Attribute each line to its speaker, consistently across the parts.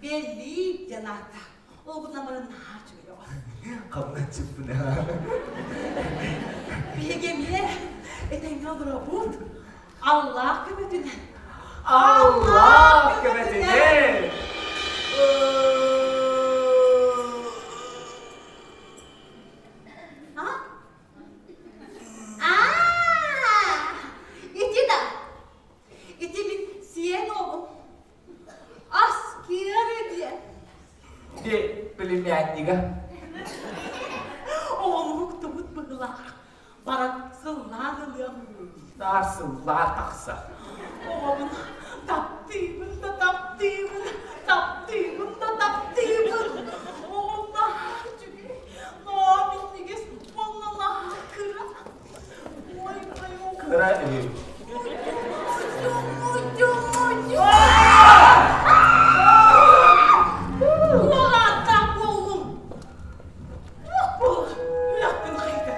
Speaker 1: Бэлиик диэн ааттаах. Ол гынан баран наһаа үчүгэй оҕо.
Speaker 2: Хамначчыппын
Speaker 1: Биһиги эмиэ этэҥҥэ олоробут. Аллаах көмөтүнэн.
Speaker 2: Аллаах көмөтүнэн!
Speaker 1: А? Аа! Ити да! Ити мин сиэн оҕом. Ас киэр диэн.
Speaker 2: Ди племяннига.
Speaker 1: Оҕолуктубут быһылаах. Баран сыллаан ылыам.
Speaker 2: Наар сыллаа тахсар.
Speaker 1: Оҕобун таптыыбын да таптыыбын, таптыыбын да таптыыбын. Оҕом наһаа үчүгэй, ноо минньигэс уонна наһаа кыра. Ой, ой,
Speaker 2: Кыра үһү.
Speaker 1: Уолааттаах буоллум. Туох буолар? Үрэхпин хайда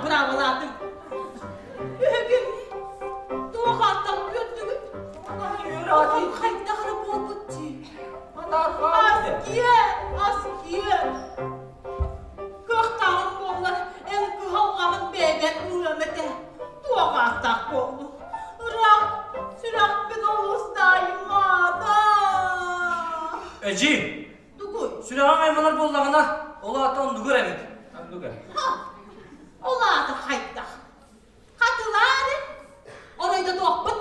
Speaker 1: быраабылаатыҥ? Үһүгүн туох ааттан үөрдүгүт? Оҕом хайдах эрэ буолбут дии. Аскиэ, аскиэ. Кыахтааҕым буоллар, эн кыһалҕаҕын бэйэбэр ылыам этэ. Туох ааттаах буоллуҥ? Ыраах сүрэхпин олус таайымаата.
Speaker 3: Эдьиий,
Speaker 1: Тугуй?
Speaker 3: сүрэҕиҥ айманар буоллаҕына, ол аата оннугар эбит.
Speaker 2: Оннугар.
Speaker 1: Ха! Ол аата хайдах? Хатылаан оройдотуохпут.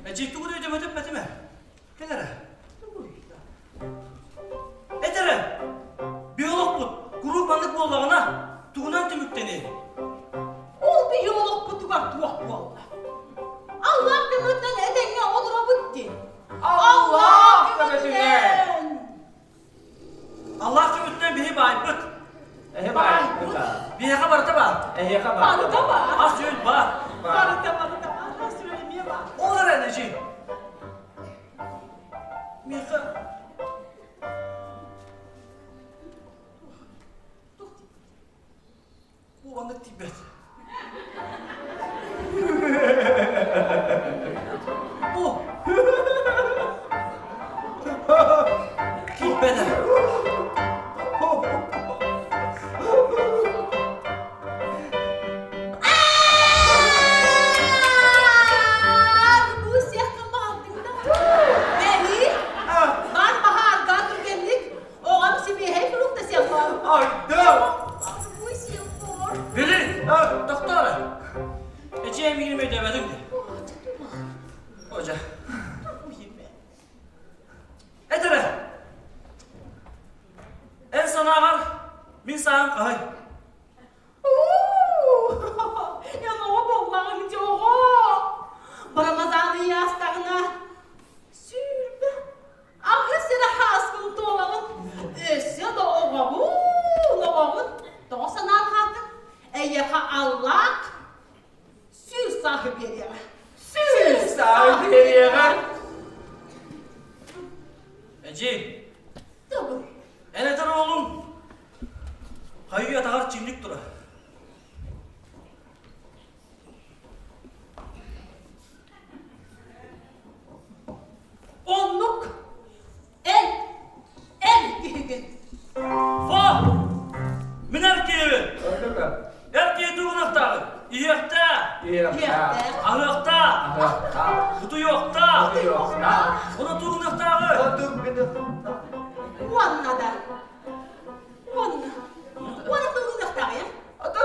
Speaker 3: Эдьиий тугу да өйдөмөтүм этимэ. Кэл эрэ. Эт эрэ, биолокпут куруук маннык буоллаҕына, тугунан түмүктэниэй?
Speaker 1: Ол биһи олохпутугар туох буолла? Аллах көмөтүнэн этэҥҥэ олоробут дии.
Speaker 2: Аллах көмөтүнэн!
Speaker 3: Аллах көмөтүнэн биһи баайбыт.
Speaker 2: Эһи баайбыт.
Speaker 3: Биһиэхэ барыта баар.
Speaker 2: Эһиэхэ баар.
Speaker 1: Барыта баар.
Speaker 3: Ас-үөл баар.
Speaker 1: Барыта барыта баар. Ас-үөл эмиэ баар.
Speaker 3: Ол эрэн эдьиий. Миэхэ Кубаннык тиийбэт. Бу. Тиийбэтэ.
Speaker 1: Бу сиэххин баҕардыҥ да. Бэһи, бар баһаарга түргэнник Оҕом сибиэһэй фрукта сиэххин.
Speaker 2: Айдым!
Speaker 1: Бу сиэххин.
Speaker 3: Били, тохтоо эрэ. Эчиэ миигин өйдөөбөтүҥ дии. Ожа. Эт эрэ. Эн санааҕар мин сааһым хаһый?
Speaker 1: Эн оҕо буоллаҕыҥ дии оҕо. Барамазааны ыйаастаҕына 28 эрэ хааскын туолаҕын. Өссө да оҕоҕун, оҕоҕун тоҕо санаан хаалтыҥ? Эйиэхэ Аллах 100 сааһы биэриэҕэ.
Speaker 2: 100 сааһы биэриэҕэ.
Speaker 3: Эдьиий,
Speaker 1: Тугуй?
Speaker 3: эн этэр уолуҥ хайыы атаҕар чиҥник турар.
Speaker 1: Оннук эн эн киһигин.
Speaker 3: Фо! Мин эр киһибин. Эр киһи тугунахтааҕын? Иһиэхтээ.
Speaker 2: Иһиэхтээх.
Speaker 3: Аһыахтаа.
Speaker 2: Аһыахтаа.
Speaker 3: Утуйуохтаа.
Speaker 2: Утуйуохтаа.
Speaker 3: Ону тугунахтааҕы?
Speaker 1: Уонна да. Уонна. Уонна тугунахтааҕы?
Speaker 2: Ото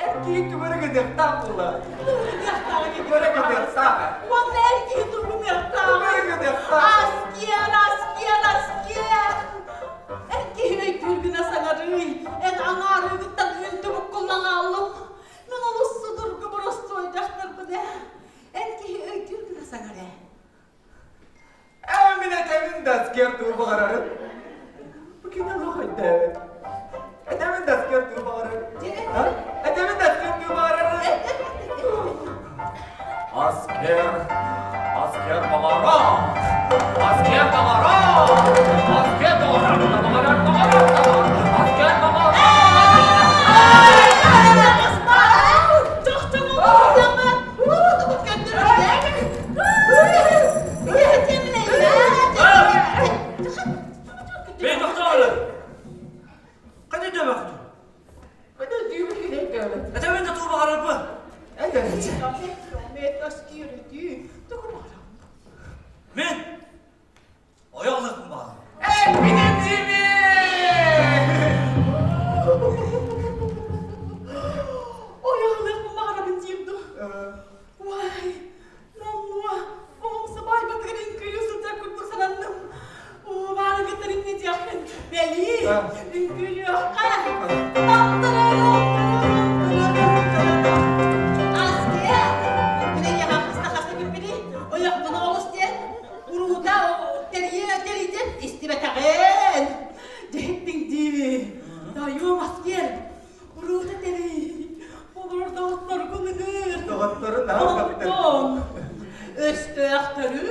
Speaker 2: эр киһи түгөрө гыныахтаах буолла.
Speaker 1: Тугунахтааҕы.
Speaker 2: Түгөрө гыныахтаах.
Speaker 1: Уонна эр киһи тугунахтааҕы.
Speaker 2: Түгөрө гыныахтаах.
Speaker 1: Аскер, аскер, аскер. Эр киһи өйдүүр гына саҥарыый. Эн аҥаарыыгыттан үнтү буккуллан хааллым. Мин олус судургу боростуой дьахтарбын ээ. Эн киһи өйдүүр гына саҥар ээ.
Speaker 2: Ээ, мин этэбин да аскер туу баҕарарын. Бу кини олох өйдөөбөт. Этэбин да аскер туу баҕарарын. Этэбин да аскер туу баҕарарын. Аскер, аскер баҕара, аскер баҕара, аскер баҕарар, баҕарар, баҕарар, аскер баҕара.
Speaker 3: Бэй тохтоо Хайда өйдөөбөккүтүй?
Speaker 2: Хайда өйдүүбүт өйдөөбөт.
Speaker 3: Этэбин да туу баҕарарбын. Мин ойох ылыахпын баҕарабын.
Speaker 2: Эппитин симин!
Speaker 1: Ойох ылыахпын баҕарабын диир дуу? Уай, Номнуо оҕом сыбаайбатыгар үҥкүүлүү сылдьар курдук сананным. Уу, баарыгыттан иннитиэххин. Бэлии, үҥкүүлүөххэ. Астыа, билэйэҕэ хаста-хаста бүппүтүй? Ойохпун олус диэн, уруута тэрийэ тэрийдин истибэтэҕин. Дьиһиттиҥ дии. Дайуом аскер, Уруута тэрий, олорор доҕотторгун ыҥыр.
Speaker 2: Доҕотторун наһаа
Speaker 1: Онтон өстөөхтөрүм,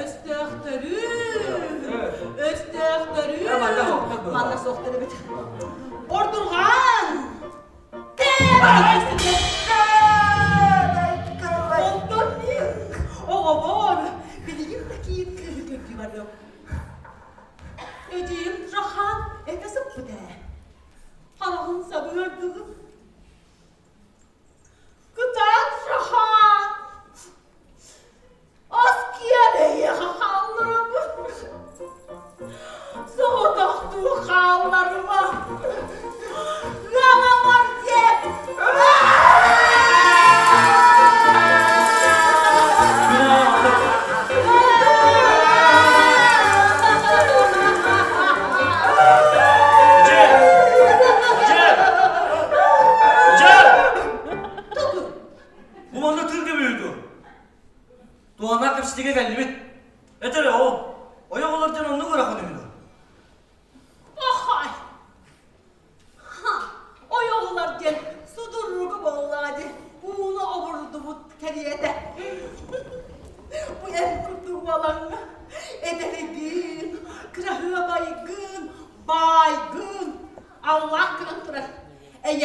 Speaker 1: өстөөхтөрүм, өстөөхтөрүм. Манна суохтар эбит. Ордурҕаан!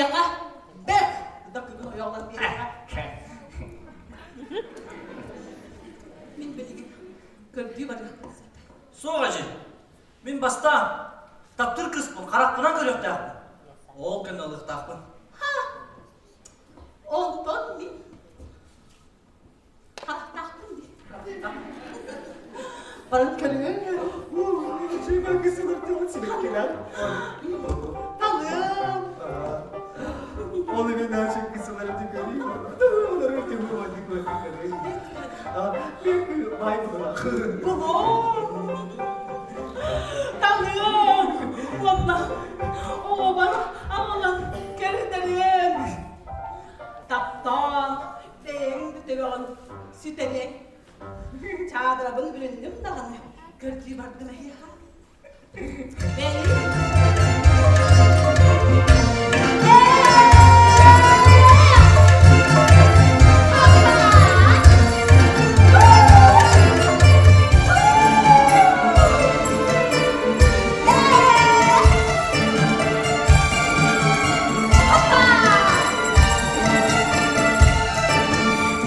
Speaker 1: Эйиэхэ бэрт да күнү ойоҕолон биэриэҕэ. Мин билигин көрдүү барыахпын сөп.
Speaker 3: Суох эдьиий. Мин бастаан таптыыр кыыспын харахпынан көрүөхтээхпин. Ол кэннэ ылыахтаахпын.
Speaker 1: Ха! Онтон мин харахтаахпын дии. Баран көрүөҥ. Талыам.
Speaker 2: Ол именно кысыларды көрeyim. Onları
Speaker 1: Булуом. Талыам. Уонна оҕобор аҕалан кэрдэриэм. Таптаан бэйэҥ төбөҕүн сүтэриэҥ. Чаадырабын бүрүннүм даҕаны, көрдүү бардым эһиэхэ.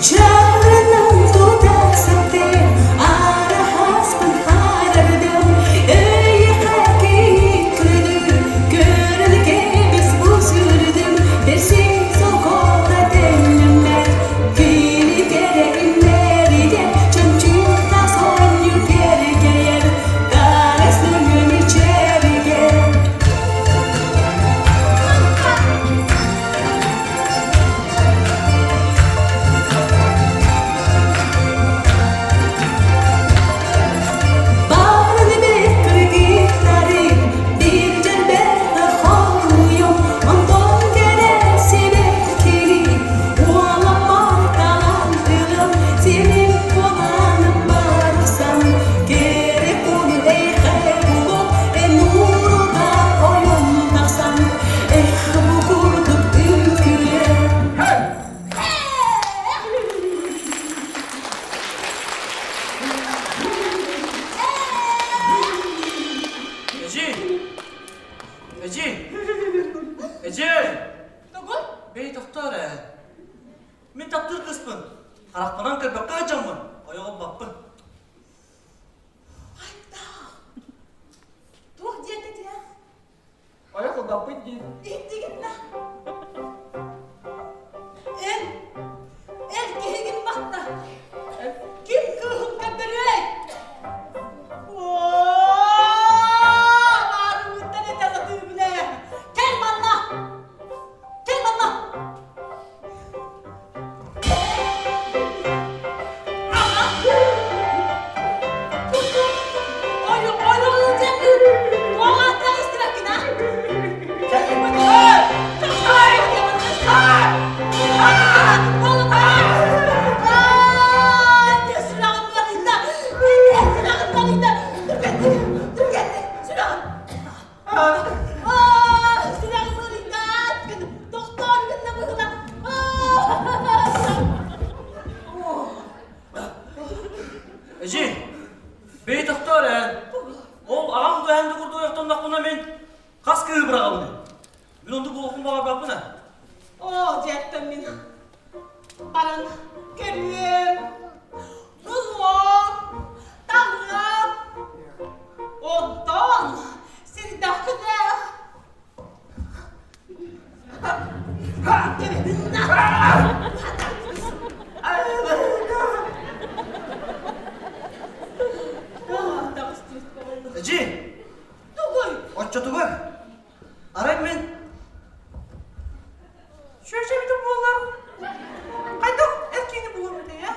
Speaker 4: Чарынан тутасыты араһаспын харардым Өйүхэ күнү көрөн кэбис бу сүрдүм Берсин солкота тэннэммэт Кини кэрэ имнэригэр Чөмчүүк тас оонньуу кэргэйэр Таҥас нөҥүөн ичэригэр Баарын кыргыттары биир дьэрбэхэ хоруйум, онтон кэрэ сибэккини уоламмар талантыгым, синим куоланым барахсан, кэрэ куну эйхэ булуп, эн уруга ойон тахсан, эх бу курдук үҥкүүлэр.
Speaker 3: Эдьиий! Эдьиий! Эдьиий!
Speaker 1: Тугун?
Speaker 3: Бэй тохтоо эрэ. Мин таптыыр кыыспын. Харахпынан көрбөккө сылдьаммын, ойоҕум баппын.
Speaker 1: Айдаах! Туох диэтэ диэ?
Speaker 2: Ойох ылбаппыт дии.
Speaker 1: Иһиттигит да? Эн, эр киһигин батта. Ким кыыһын көрдөрүөй? Оо, баарыбыттан этэ сатыыбын ээ. Кэл манна! Кэл манна!
Speaker 3: Эдьиий, бэйи тохтоо эрэ. Ол аҕам дуһаан да курдук ойохтоннохпуна мин хас кыыһы быраҕабыный? Мин оннук буолуохпун баҕарбаппын ээ.
Speaker 1: Оо, дьэттэн мин баран көрүөм, булуом, таҥыам. Онтон сирдэххинэ
Speaker 3: Эдьиий,
Speaker 1: Тугуй?
Speaker 3: оччотугар арай мин чүөчэбитим буоллар
Speaker 1: Хайдах эр киһини булуом этэй, а?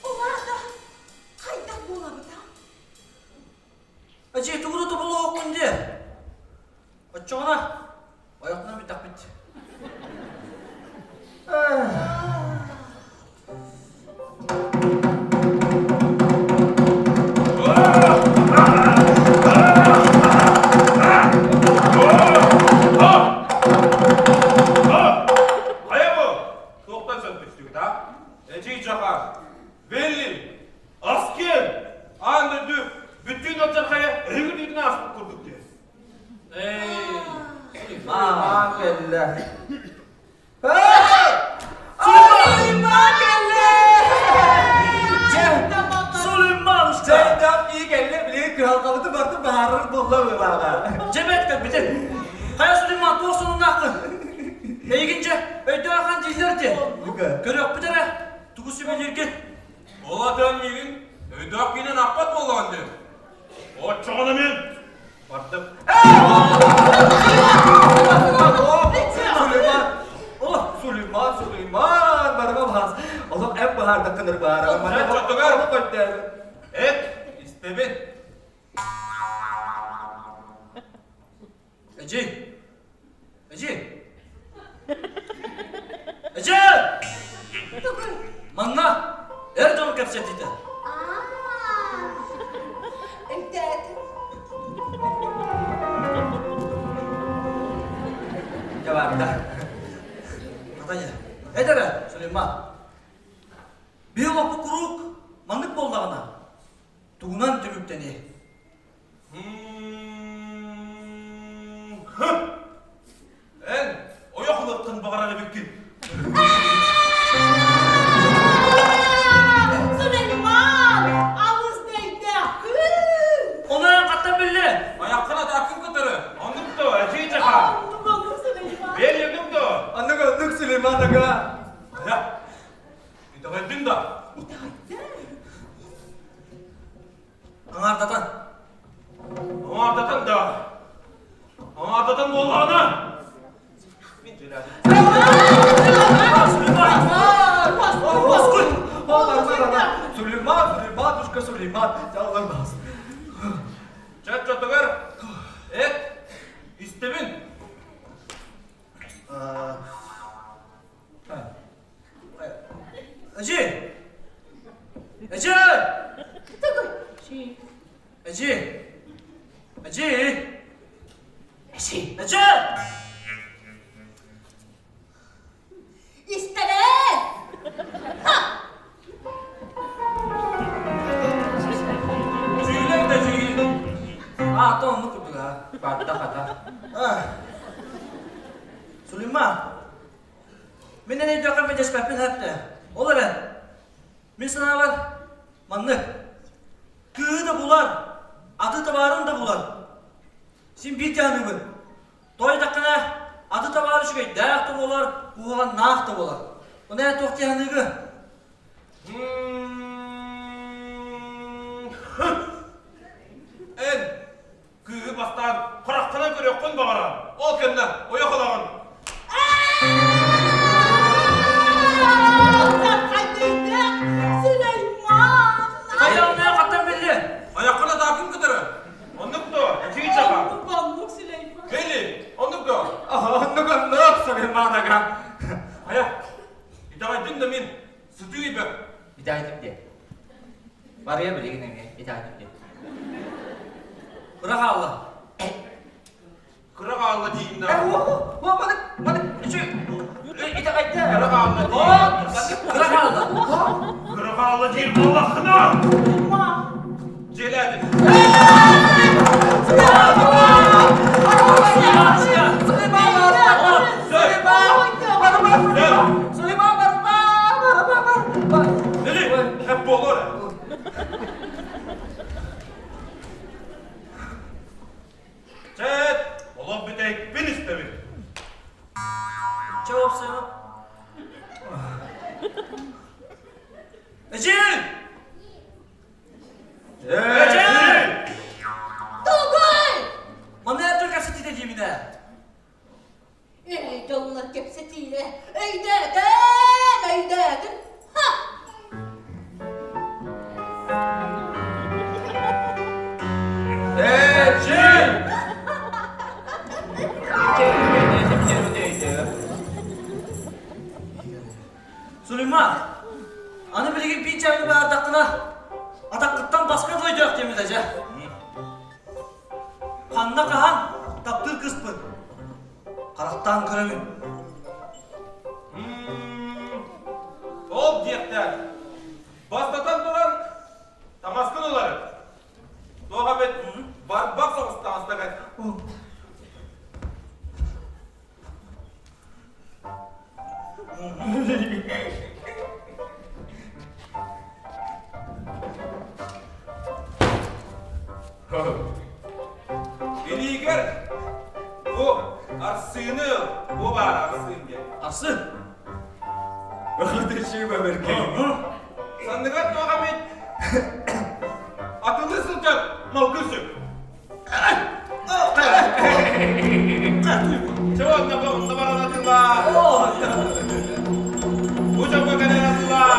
Speaker 1: Ол аата хайдах буолабыт, а?
Speaker 3: Эдьиий, тугу да тобулуохпун диэ. Оччоҕуна ойохтонон бүттэхпит.
Speaker 5: Хайа бу? Туохтан сөп түстүгүт, а? Эдьиий Дьаха, Велли, Аскер, аан дойду бүттүүн алдьархайа эһиги үрдүгүтүн.
Speaker 2: Сулейман кэллэ!
Speaker 3: Сулейманушка!
Speaker 2: Чайдам ии кэллэ, билигин кыһалҕабыты барытын быһаарар буолла быһыылааҕа.
Speaker 3: Дьэ бэт кэлбитин. Хайа Сулейман туох сонуннааххын? Эйигин дьэ өйдөөх ахан дииллэр дии. Көрүөхпүт эрэ, тугу сүбэлииргин.
Speaker 5: Ол атыан миигин өйдөөх киинэн аахпат буоллаҕын дии. Оччоҕуна мин бардым.
Speaker 2: Сулейман! Сулейман, Сулейман, барыма баас. Олох эн быһаардаххын баара.
Speaker 5: Дьэ, чотугар. Эт, истэбин.
Speaker 3: Эдьиий! Эдьиий! Эдьиий! Манна эр дьон кэпсэтиитэ.
Speaker 1: Өйдөөтүм.
Speaker 2: Дьэ барда.
Speaker 3: Наталья, эт эрэ, Сулейман. Биһи олохпут куруук маннык буоллаҕына, тугунан түмүктэниэй?
Speaker 5: Эн ойох ылыаххын баҕарар эбиккин.
Speaker 1: Сулейман, алыс дэйдэххин!
Speaker 3: Ону эн хаттан биллэ?
Speaker 5: Айаххын атааккын кытары. Оннук дуо, эдьиий Жахан?
Speaker 1: Оннук, оннук, Сулейман.
Speaker 5: Бэлиэгин дуо?
Speaker 2: Оннук, оннук, Сулейман ага.
Speaker 5: Айа, итэҕэйдиҥ да?
Speaker 1: Итэҕэйдим.
Speaker 3: Аҥаардатан.
Speaker 5: Аҥаардатан да. Аҥаардатан буоллаҕына.
Speaker 2: Сулейман, Сулейманушка, Сулейман, жалғанбас.
Speaker 5: Чат-чатыгар, эт, истэбин.
Speaker 3: Эдьиий! Эдьиий! Эдьиий! Эдьиий! Эдьиий!
Speaker 1: Истэрээ!
Speaker 5: Дьүүлэй да дьиил.
Speaker 3: А, то оннук курдук аа.
Speaker 2: Барда хата.
Speaker 3: Сулейман, Мин эн өйдөөххө мэдьэспэппин эттэ. Ол эрэн, мин санаабар, маннык. Кыыһы да булар, аты табаарын да булар. Син биир дьаһаныыбын. Тоойдоххуна, аты табаар үчүгэйдээх да буолар, куһаҕаннаах да буолар. Ону эн туох дьаһаныыгын?
Speaker 5: Эн Кыыһы бастаан хараххынан көрүөххүн баҕарар. Ол кэннэ ойох ылаҕын.
Speaker 3: Хайаҕына хаттан биллэ.
Speaker 5: Айаххына таакын кытары. Оннук дуо? Эчиги чаха.
Speaker 1: Оннук Сулейман.
Speaker 5: Кели, оннук дуо?
Speaker 2: Оннук оннук Сулейман ага.
Speaker 5: Хайа, итэҕэйдин да мин сытыы ибэк.
Speaker 2: Итэҕэйдим диэ. Барыйа билигин эмиэ итэҕэйдим диэ.
Speaker 3: Кыра хаалла.
Speaker 5: Кыра хаалла диигин да.
Speaker 2: О, манык, манык, итэҕэйдэ.
Speaker 5: Кыра хаалла диигин.
Speaker 3: Кыра хаалла.
Speaker 5: Кыра хаалла диир буоллаххына. Дьиэлээтин. Hep буолуор. Чэт, олох бүтэйикпин истэбин.
Speaker 3: Чэ уопсайга. Эдьиий! Эдьиий!
Speaker 1: Тугуй!
Speaker 3: Манна эрдэ кэпсэтиитэ диибин ээ.
Speaker 1: Эй, дьоннор кэпсэтиилэ, өйдөөтөм, өйдөөтүм. Ха!
Speaker 5: Эдьиий!
Speaker 3: Сулейман, аны билигин биир чаҥы баардаххына, атаххыттан баска дойдуох диэмит дьэ. Ханна хаһан таптыыр кыспын харахтаан көрөбүн.
Speaker 5: Ол диэхтээх. Бастатан туран, таҥаскын ыларым. Туох эбит барбах соҕус таҥастагай. Илиигэр бу Арсыыны ыл, бу баар Арсыын диэн.
Speaker 3: Арсыын?
Speaker 2: Ытычыыба бэркэй.
Speaker 5: Санныгар туох эмит атылыы сылдьар малгы сүк. Чэ онно онно баран атылаа. Бу дьоҥҥо кэлэн атылаа.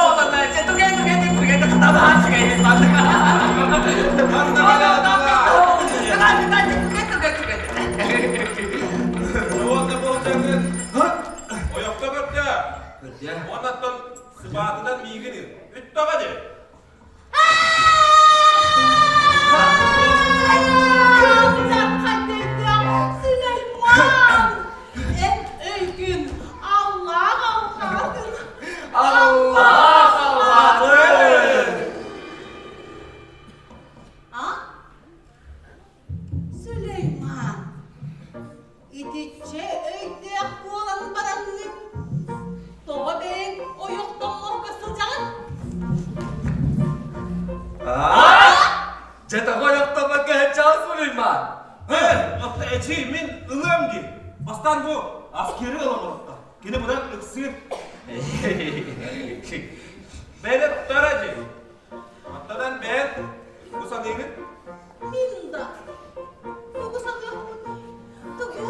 Speaker 5: Манна кэлэн атылаа. Уонна буолчаҥҥын ойохто көрдө. Уоннаттан сыбаатынан миигин ыл. Бүттэҕэ дии.
Speaker 1: Сулейман! Эн өйгүн Аллах алҕаатын!
Speaker 2: Аллах алҕаатын!
Speaker 1: А? Сулейман, итиччэ өйдөөх буолан бараҥҥын, тоҕо бэйэҥ ойохтоммокко сылдьаҕын?
Speaker 2: Дьэ тоҕо ойохтоммокко сылдьаҕын, Сулейман?
Speaker 5: Э, эчи, мин ылыам дии. Бастаан бу аскеры ылан олохто. Кини быдан ыксыыр. Бэйдэ туттара дии. Оттон бэйэн бу саныыгын?
Speaker 1: Мин да тугу саныахпыный? Тугу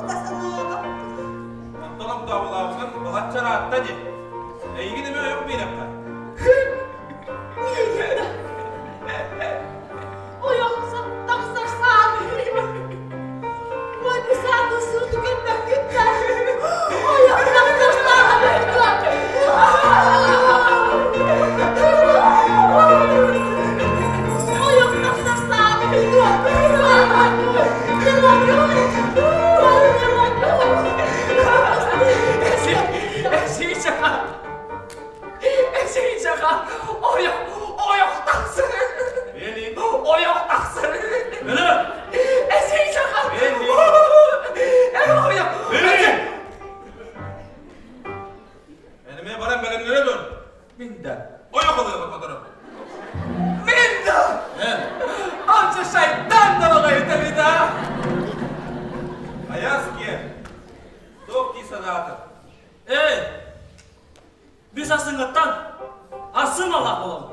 Speaker 1: да санаабаппын.
Speaker 5: Онтон огдооболообутун балачча ыраатта дии. Эйигин эмиэ ойох биэриэххэ.
Speaker 1: Миигин да ойох тахсар сааны Ой, бу сааны сууту көрбөккүт да ойох тахсар сааны Ойох тахсар сааны
Speaker 2: Эсиичэҕэ ойох ойох тахсар. Ойох тахсар. Эсиичэҕэ ойох.
Speaker 5: Энеме баран бэлэмнэре дор.
Speaker 2: Мин да.
Speaker 5: Ойох ылыаҕа которо.
Speaker 2: Мин да. Анча шайтан да баҕайыта да.
Speaker 5: Аяс киэр. Туох дии санаатыҥ?
Speaker 3: Эй, Biz асыҥҥыттан асын алаах буолабыт.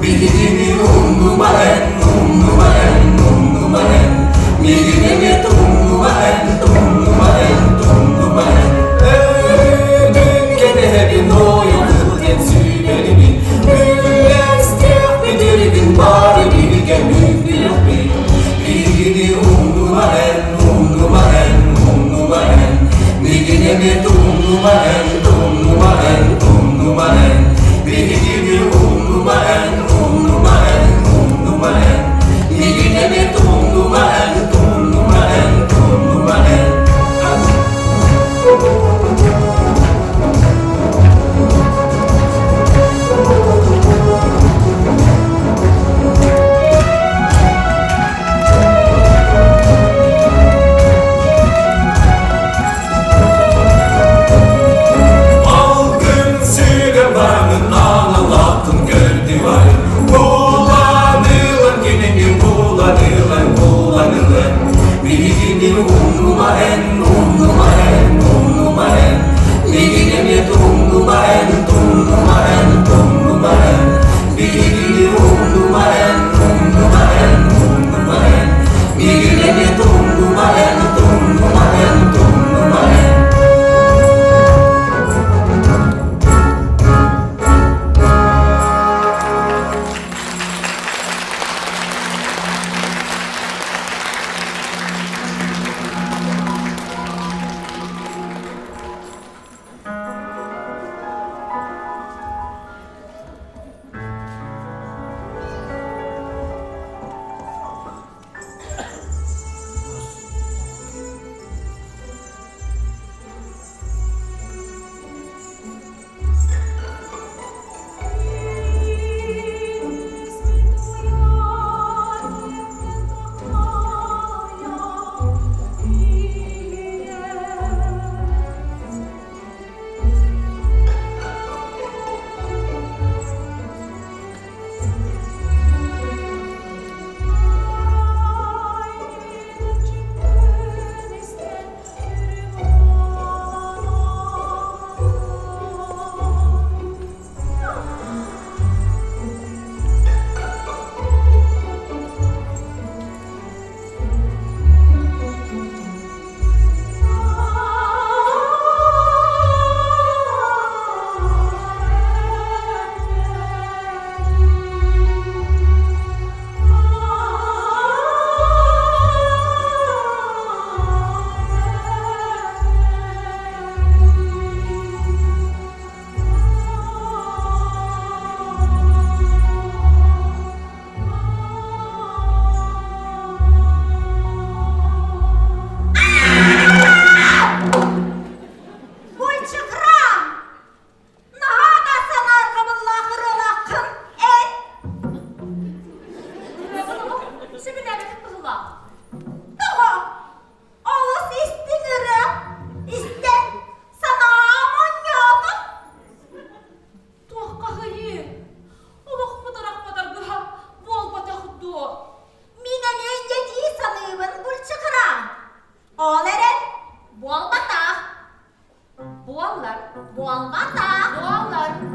Speaker 6: Биһигини умнума эн, умнума эн, умнума эн. Миигин эмиэ тумнума эн, тумнума эн, тумнума эн. Өлбүн кэтэһэбин, ойоҕун диэн сүүмэрибин. Үллэстиэх бүтүрүгүн бары бииргэ мүлгүйэхпин. Биһигини умнума эн, умнума эн, умнума эн. Миигин эмиэ тумнума эн, тумнума эн, тумнума эн. Биһигини умнума эн, умнума эн, умнума эн. Миигин эмиэ тумнума эн, тумнума эн, тумнума эн. Алгын сүгэ барымын аналатын көрдү Куланылан кинини куланылан куланылан Биһигини умнума эн, умнума эн, умнума эн Мигин эмиэ тумнума эн, тумнума эн, тумнума эн Биһигини умнума эн, умнума эн, умнума эн Мигин эмиэ тумнума эн, тумнума эн, тумнума эн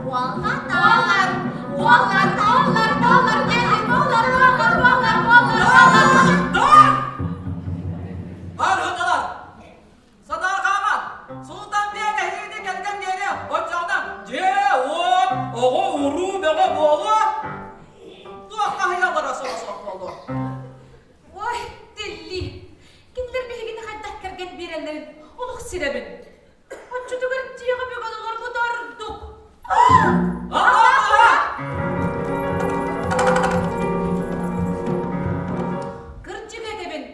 Speaker 1: Буолар, буолар, буолар, буолар, диэри буолар, буолар, буолар, буолар, буолар.
Speaker 3: Dur! Арыһыталар! Санаарҕаама! Султан диэн эһигини кэргэн диэри оччоҕуна дьиэ-уот, оҕо-уруу бөҕө буолуо. Туох хаһыйаллара суох буолуо.
Speaker 7: Ой, Тилли, кинилэр биһигини хайдах кэргэн биэрэллэрин олох сирэбин. Оччотугар дьиэҕэ бүгэн олорбут ордук. Кырдьык этэбин,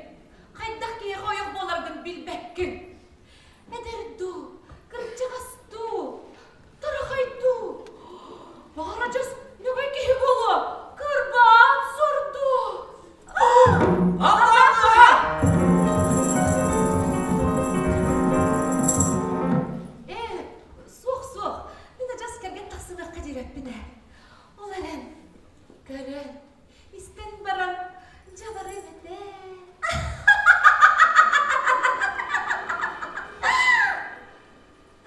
Speaker 7: хайдах киһиэхэ ойох буоларгын билбэккин. Эдэр дуу, кырдьаҕас дуу, тарахай дуу, баҕар адьас ньөгөй киһи буолуо, кырбаан сордуу. Ээ, суох-суох, мин адьас кэргэн тахсыныахха диэбэппин ээ. Ол эрэн, көрөн, истэн баран, дьэ барыам этэ.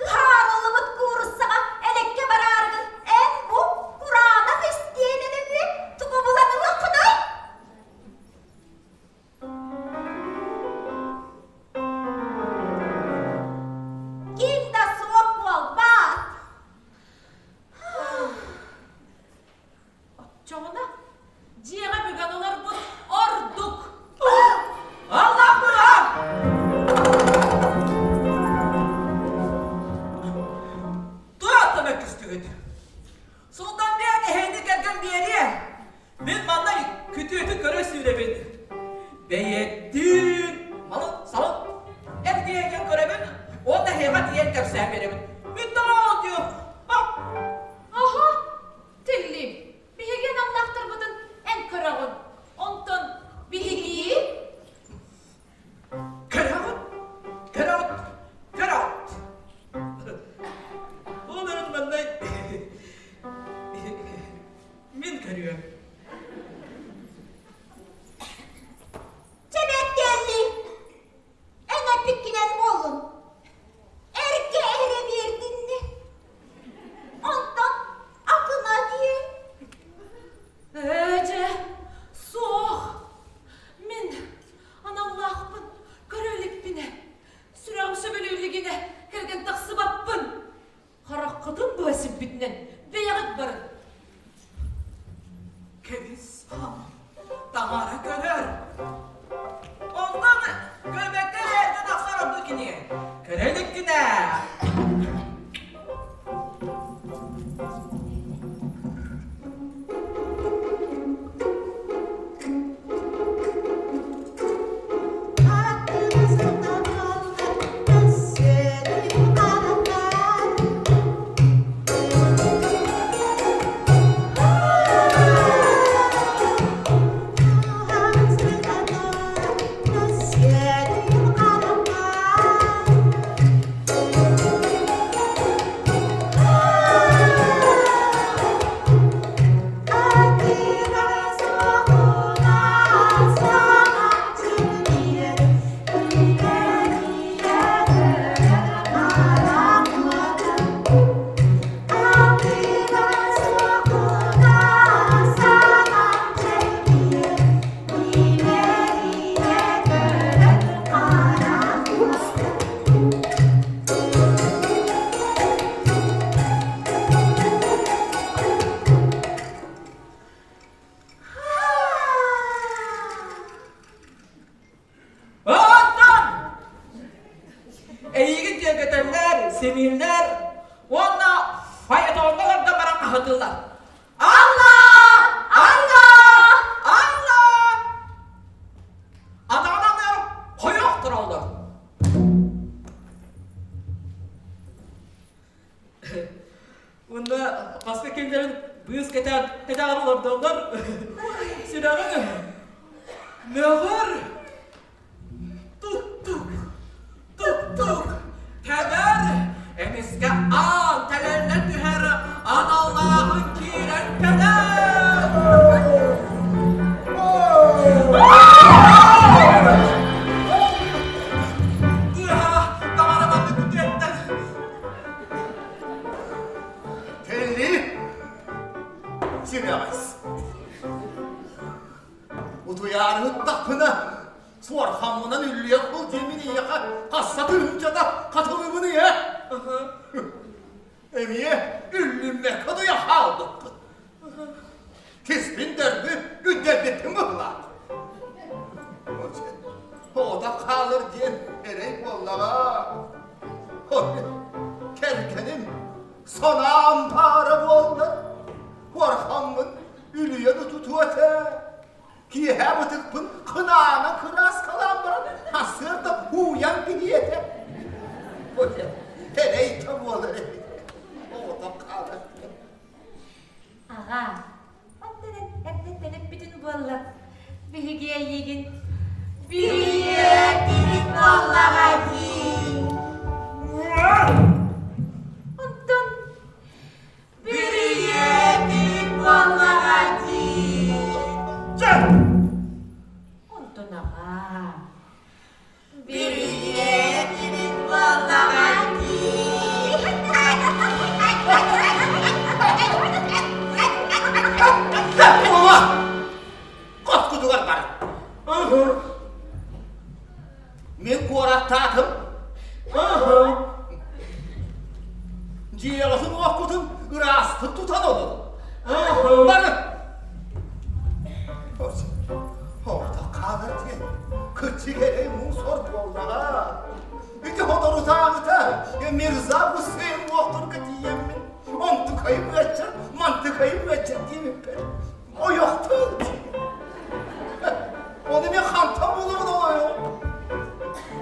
Speaker 1: Ыһаарыллыбыт кууруссаҕа элэккэ бараарыгын эн бу кураанах истиэнэ нөҥүө тугу булан ылыаххыный? Ким да суох буолбаат!
Speaker 7: Оччоҕуна дьиэҕэ бүгэн олорбут ордук.
Speaker 3: Аллах Туох мөккүстүгүт? Султан биэр эһэни кэргэн биэриэ. Мин манна күтүөтү көрө сүүрэбин. Бэйэттиин малын салын эргийэн көрөбүн уонна эһиэхэ тиийэн кэпсээн биэрэбин. Бүтэ диyor.
Speaker 7: Аха, Тилли, биһиги аналлаахтарбытын эн көрөҕүн. Онтон биһиги
Speaker 3: Көрөҕүт, көрөҕүт, көрөҕүт. Ол эрэн манна мин көрүөм.
Speaker 1: Чэбэккэлли, эн эппиккинэн буоллун. Эргэ эрэ биэрдиннэр. Онтон атына диэн.
Speaker 7: Ээ дьэ, суох. Мин аналлаахпын көрө иликпинэ, сүрэҕим сөбүлүү илигинэ кэргэн тахсыбаппын. Хараххытын быһа сиппитинэн бэйэҕит барыҥ.
Speaker 3: Кэбис, таҥара көрөр. Онтон көрбөккө эргэ тахсар ордук кини. Көрө иликкинэ. Оттон эйигин тиэргэтэллэр, симииллэр уонна фаэтоҥҥа олордон баран хаһытыыллар. Алла! Алла! Алла! Атаҕынан хойох тураллар. Уонна хаска кэллэрин быыс кэтээн кэтэҕэр олордоллор. Сүрэҕиҥ мөҕөр тук-тук тук-тук тэбэр эмискэ аан тэлэллэ түһэр аналлааҕын киирэн кэлэр. Тыаһа таҥара маннык күтүөттэн
Speaker 8: Кэлли. Сүрэҕэс. Утуйаары ыттахпына, суорхаммынан үллүөх был диэммин эйиэхэ хасса тыһыынчата хатылыыбын ийэ. Эмиэ үллүммэккэ утуйа хаалбыппын. Киспин дөрбү үрдэрбиппин быһылаах. Оҕото хаалар диэн эрэй буоллаҕа. Кэргэним санаам баара буолла. Уорхаммын үлүйэн утутуо этэ. Киэһэ бытыкпын кынаана кырааскалаан баран сарсыарда ууйан билиэ этэ. Эрэй да буолар эбит. Оҕото хаалар.
Speaker 7: Аҕа, онтон эрдэттэн эппитин буолла. Биһиги эйигин Билиэтибит буоллаҕа дии. Онтон Билиэтибит буоллаҕа дии. Онтон аҕа Билиэтибит буоллаҕа дии.
Speaker 8: Буолуо! Хоскутугар бар. Мин куораттаатым. Дьиэҕитин уоккутун ыраастык тутан олорун. Бары. Орто хаалар диэн кыччыгэрэй муус-ор буоллаҕа. Ити соторутааҕыта Мирза Гусейн уохтурга тиийэммин, онтукайым ыаччар, мантыкайым ыаччар диэбиппэр ойохтуун дии. Ону мен хантан булабын ойох?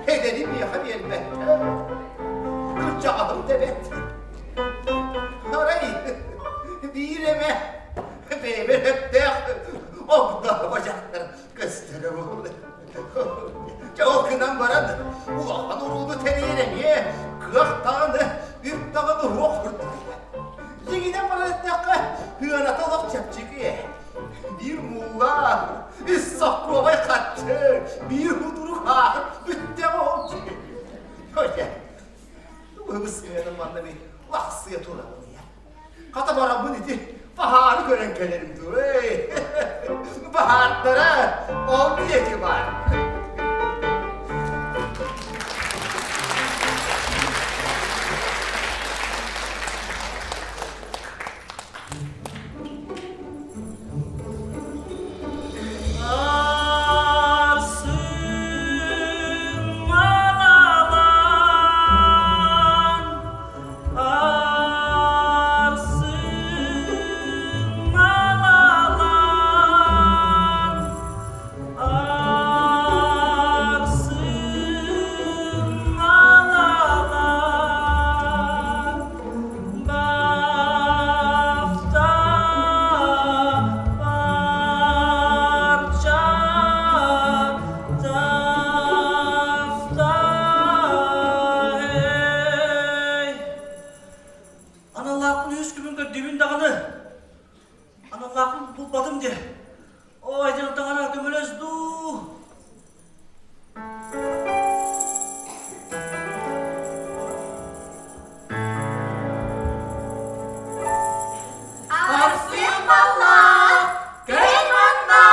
Speaker 8: Эдэри миэхэ биэрбэттэр. Кырдьаҕаһым да эбэт. Арай биир эмэ бэйэбэр өптөөх огдообо дьахтар көстөрө буолла. Дьэ ол гынан баран улахан урууну тэрийэр эмиэ кыах даҕаны, үп даҕаны уруок курдук. Дьиҥинэн баран эттэххэ, ыаната олох чэпчэки ээ. Биир муулаах, үс соккуобай харчы, биир хутурук ааһыт бүттэҕэ ол дии. Дьэ, бу манна мин лахсыйа турабын ийэ. Хата бараммын ити баһаары көрөн кэлэрим дуу, эй. Баһаардара ол диэки баар.
Speaker 3: Аналлаахпын үс күмүн көрдүүбүн даҕаны. Аналлаахпын булбатым диэ. Ой, дьон таҥара көмөлөс дуу.
Speaker 7: Арсен Маллаах, кэл манна!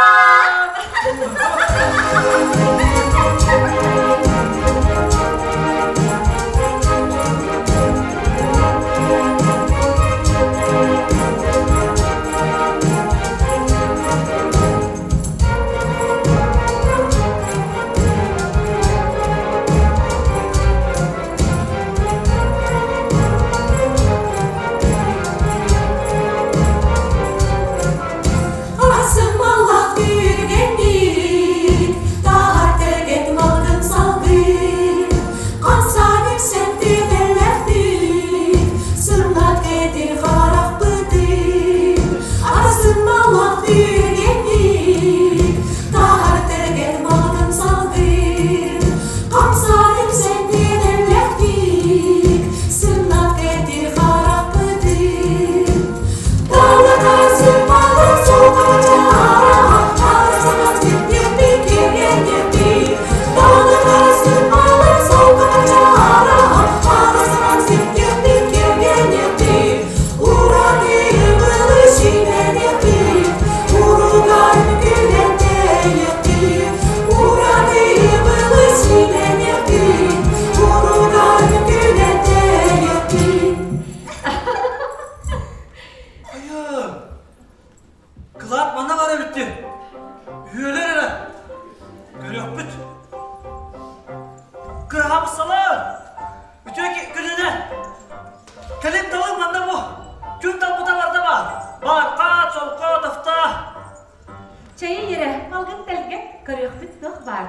Speaker 7: Чэйи эрэ, малгын тэлгэт, көрүөхпүт туох баар.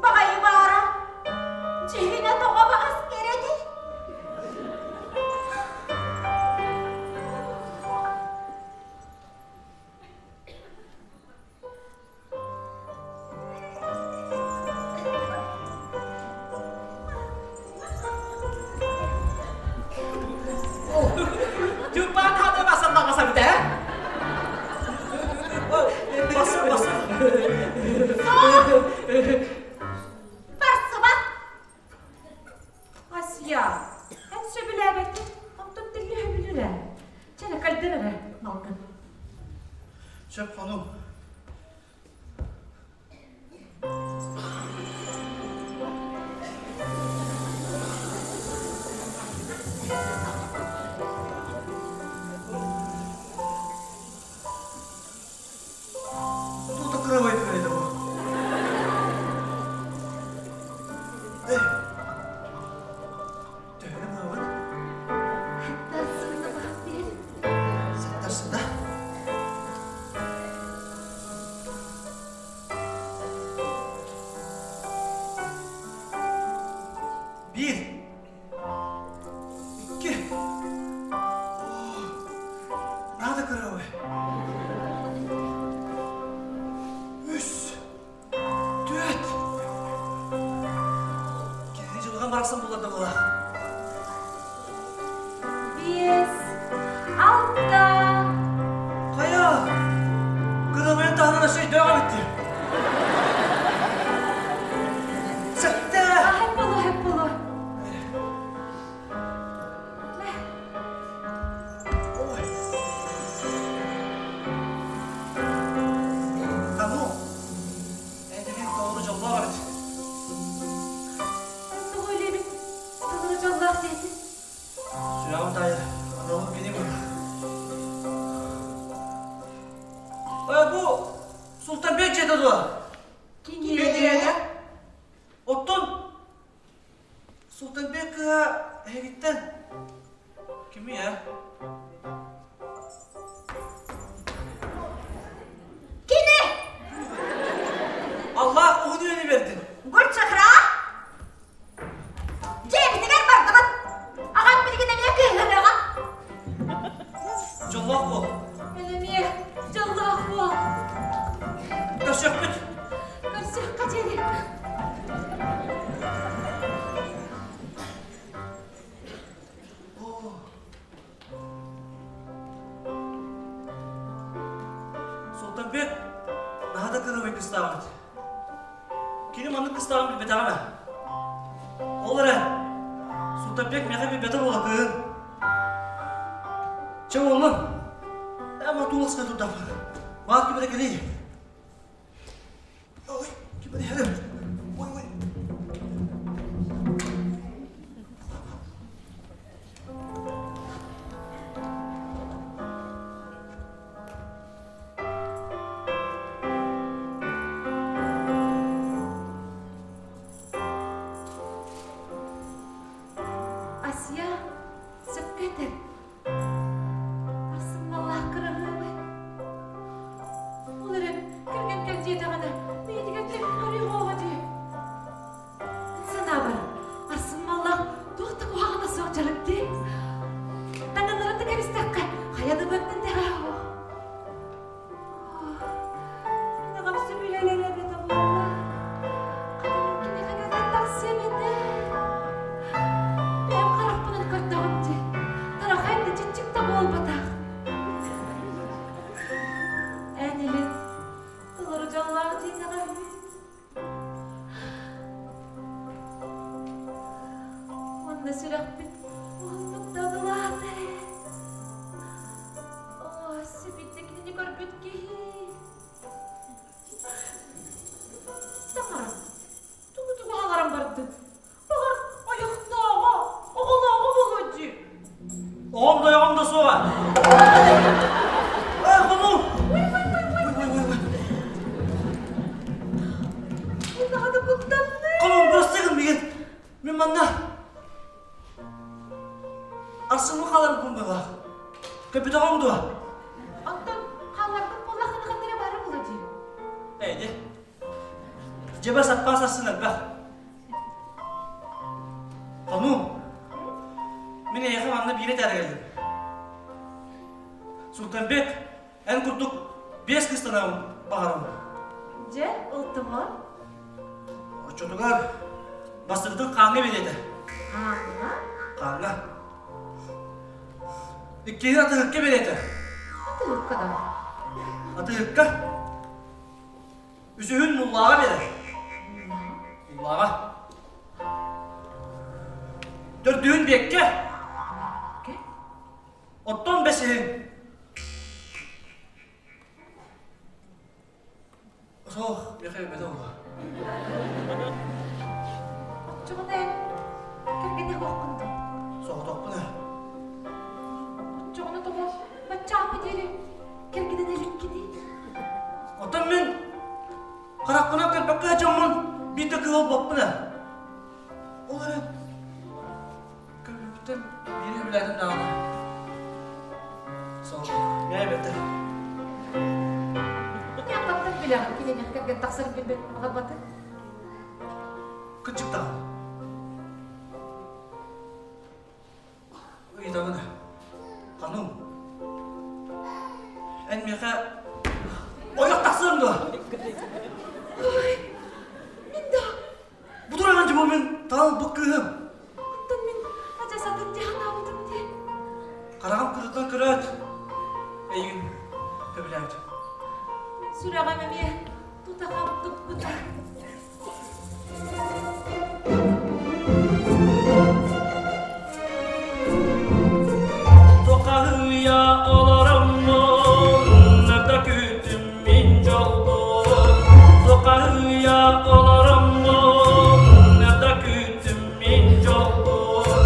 Speaker 1: Баҕайы баара, дьүһүнэ тоҕо баҕас кэрэтий?
Speaker 3: Тюльпан хата басан баҕаса бүтэ. Басыр басыр.
Speaker 1: Барсыбат.
Speaker 7: Асия, эн сөбүлээбэккин, онтон тиллиһэ сөбүлүүр ээ. Чэ эрэ, кэлдэр эрэ, малгын.
Speaker 3: Сөп хонуҥ. Тут кровать это Эй, төһө мабыт? Саттарсында. Биир, икки, надо кыравы. Үс, түөрт. Кини дьылҕан барахсан булар да буолар.
Speaker 7: Биэс, алта.
Speaker 3: Хайа, кырамайын таһынан өссө өйдөөх эбиттир. Сэттэ.
Speaker 7: Аһай боло, аһай боло.
Speaker 3: Ой. Тану, эйигин толору дьоллоох эбит.
Speaker 7: Эн тоҕо үлэбит толору дьоллоох диэтин?
Speaker 3: Сүрэҕим таайар, аналым кини буолар. Э, бу Султанбек дьиэтэ дуо?
Speaker 7: Киниэ.
Speaker 3: Оттон Султанбек кыһа эһигиттэн кими ээ?
Speaker 1: Кини!
Speaker 3: Аллах уһун үйэни бердин.
Speaker 1: Гүлчахра! Дьиэбитигэр бардыбыт. Аҕам билигин эмиэ кыыһырыаҕа.
Speaker 3: Дьоллоох буол.
Speaker 7: Эн эмиэ дьоллоох буол.
Speaker 3: Көрсүөхпүт.
Speaker 7: Көрсүөххэ диэри.
Speaker 3: Султанбек наһаа да кырыыбай кыстаабыт. Кини маннык кыстааҕын билбэтэҕим ээ. Ол эрэн, Султанбек миэхэ билбэтэ буола кыыһын. Чэ уоллун, ама тууласка турдахпын. Баар ким эрэ кэлиий. Ой, ким эрэ иһэрим. Ой, ой.
Speaker 7: Асия сөпкө этэр. Арсыммалаах кыраһыабай. Ол эрэн кэргэн кэл диэтэҕинэ, бэйэтигэр тэҥ көрүөх дии. Санаабар, арсыммаллах туох да куһаҕана суох дьарык дии. Таҥыннаран да кэбистэххэ, хайа да бэртэн тэҕээ Мин аҕам сөбүлэлэрэ эбитэ буолла. Хата киниэхэ кэлэн тахсыам этэ. Бэйэм харахпынан көрдөҕүм дии. Тарахай да чиччик да буолбатах. Эн илин толору дьоллоох диэтэҕэ үһү. Уонна сүрэхпит уһуннук да одулаата ээ. Оо, сибиирдэ кинини көрбүт киһи. Таҥара, тугу-тугу хаҥаран бардын? Баҕар, ойохтооҕо, оҕолооҕо буолуо дии.
Speaker 3: Оҕом да ойоҕом да суоҕа. Эй, хонуу!
Speaker 7: Наһаа да куттанным.
Speaker 3: Хонуу, бырастыы мигин. Мин манна Арсыҥҥа хааларбын быһыылаах. Көппүтэҕиҥ дуо?
Speaker 7: Оттон хаалларбыт буоллаххына ханна эрэ баара буолуо дии.
Speaker 3: Эйди. Дьэбэ саппаас арсын элбэх. Хонуум. Мин эйиэхэ манна биирэ этээри кэллим. Султанбек, эн курдук биэс кыстанабын баҕарабын.
Speaker 7: Дьэ, ылтымар.
Speaker 3: Оччотугар бастакытын хааҥҥа биэриэтэ.
Speaker 7: Хааҥҥа?
Speaker 3: Хааҥҥа. Иккиһин атыһыкка биэриэтэ.
Speaker 7: Атыһыкка да.
Speaker 3: Атыһыкка. Үсүһүн муллааҕа биэрэр. Муллааҕа. Төрдүһүн биэккэ. Оттон бэсиһин Суох, миэхэ эбэтэ буолуо.
Speaker 7: Оччоҕуна эн кэргэнэ суоххун дуу?
Speaker 3: Соҕотохпун ээ.
Speaker 7: Оччоҕуна тоҕо баччааҥҥа диэри кэргэнэн иликкиний?
Speaker 3: Оттон мин харахпынан көрбөккө дьоммун биир да кыыл буолбаппын ээ. Ол эрэн Көмүлбүттэн биири сөбүлээтим даҕаны. Сол, мээ эбэтэр.
Speaker 7: Ньаппаттан билэҕин кинини кэргэн тахсар билбэт баҕарбатын.
Speaker 3: Кырдьык даҕаны. Ыйытабын Ханум, эн миэхэ ойох тахсыаҥ дуо?
Speaker 7: Ой, мин да
Speaker 3: Бу тураҕын дьэ бу мин талбыт кыыһым.
Speaker 7: Оттон мин адьас атын дии санаабытым дии.
Speaker 3: Хараҕым кырытан көрөөт, эйигин сөбүлээбитим.
Speaker 7: Сүрэҕим эмиэ тута хам туппута.
Speaker 3: Тохаһыйа олороммун, да күтүм мин дьолбун. Тохаһыйа олороммун, да күтүм мин дьолбун.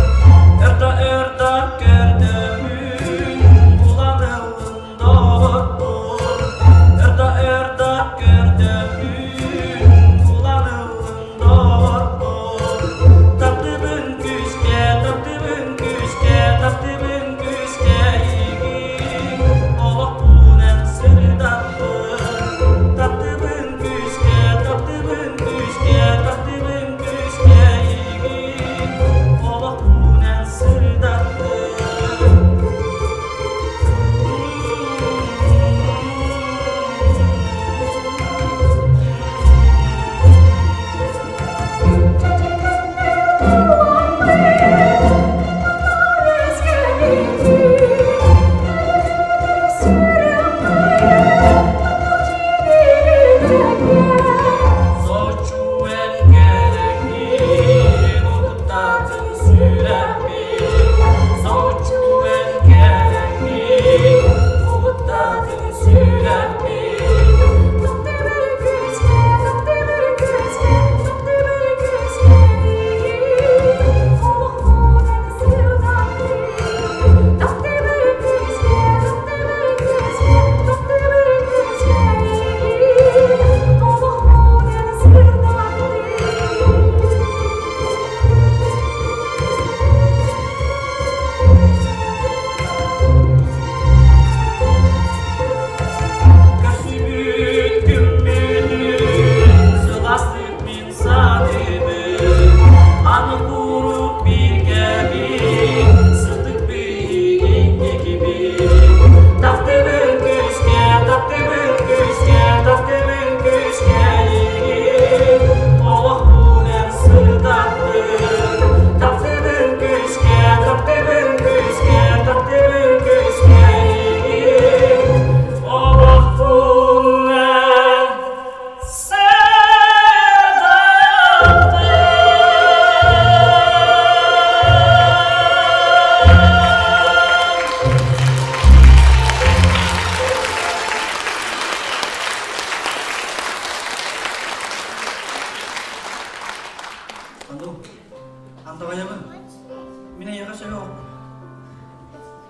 Speaker 3: Эрда эрда көрдөмүн, булан ыллым доҕорбун. Эрда эрда көрдөмүн, булан ыллым доҕорбун. Таптыбын күүскэ, таптыбын күүскэ, таптыбын күүскэ игин олохпунан сырдаппын. Таптыбын күүскэ, таптыбын күүскэ, таптыбын күүскэ игин олохпунан сырдаппын. Сочуэн кэлэҥҥин угуттаатын сүрэхпин Сочуэн кэлэҥҥин угуттаатын сүрэхпин Көрсүбүт күммүтүн сылаастык мин саныыбын Аны куруук бииргэбин сырдык биһиги Таптыыбын күүскэ, таптыыбын күүскэ, таптыыбын күүскэ эйигин Олохпун эн сырдаттың Таптыыбын күүскэ, таптыыбын күүскэ, таптыыбын күүскэ эйигин Олохпун эн Анду, андаҕайабын. Мин эйиэхэ сөбө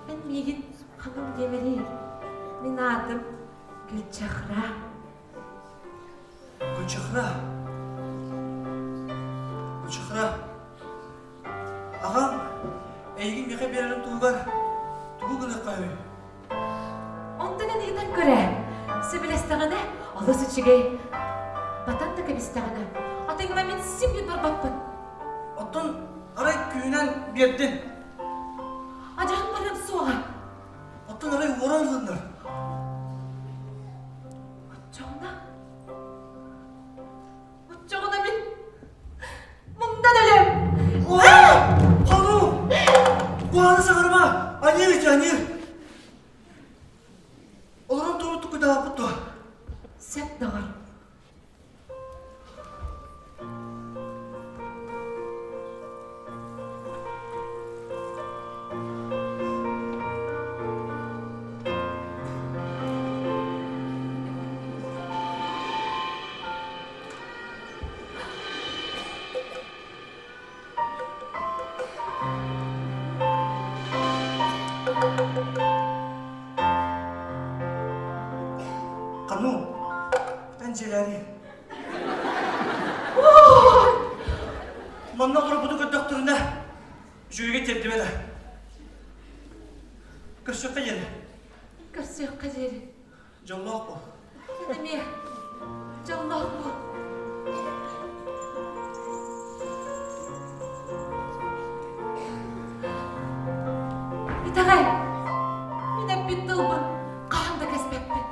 Speaker 7: Эн миигин ханым диэмэрий. Мин аатым Гүлчахра.
Speaker 3: Гүлчахра. Гүлчахра. Аҕам эйигин миэхэ биэрэрин туһугар тугу гыныахха үһү?
Speaker 7: Эн ыйытан көр ээ. Сөбүлэстэҕинэ, олус үчүгэй. Батан да кэбистэҕинэ, атыҥҥа мин син биир барбаппын.
Speaker 3: Оттон арай күүнэн биэрдин.
Speaker 7: Адьаһын барыам суоҕа.
Speaker 3: Оттон арай уоран ылыннар.
Speaker 7: Оччоҕуна Оччоҕуна мин муҥдан өлөм.
Speaker 3: Хону! Куһаҕаны саҥарыма! Аньыы ити аньыы! Олорон тугу тукудааппыт дуо?
Speaker 7: Сөп доҕор.
Speaker 3: Кану, эн дьиэлээри. Манна олорбуту көрдөхтөрүнэ, үчүгэйгэ тиэрдибэт. Көрсүөххэ диэри.
Speaker 7: Көрсүөххэ диэри.
Speaker 3: Дьоллоох буол.
Speaker 7: Эн эмиэ дьоллоох буол. Итэҕэй, мин эппит тылбын хаһан да кэспэппин.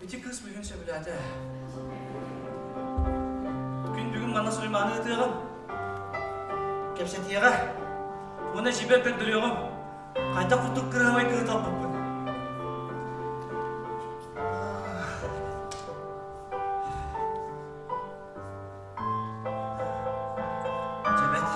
Speaker 3: Ити кыыс бүгүн сөбүлээтэ. Күн бүгүн манна Сулейманы ыытыаҕым. Кэпсэтиэҕэ. Уонна дьиэбэр көрдөрүөҕүм. Хайдах курдук кыраһабай кыыһы талбыппын. Дьэбэт.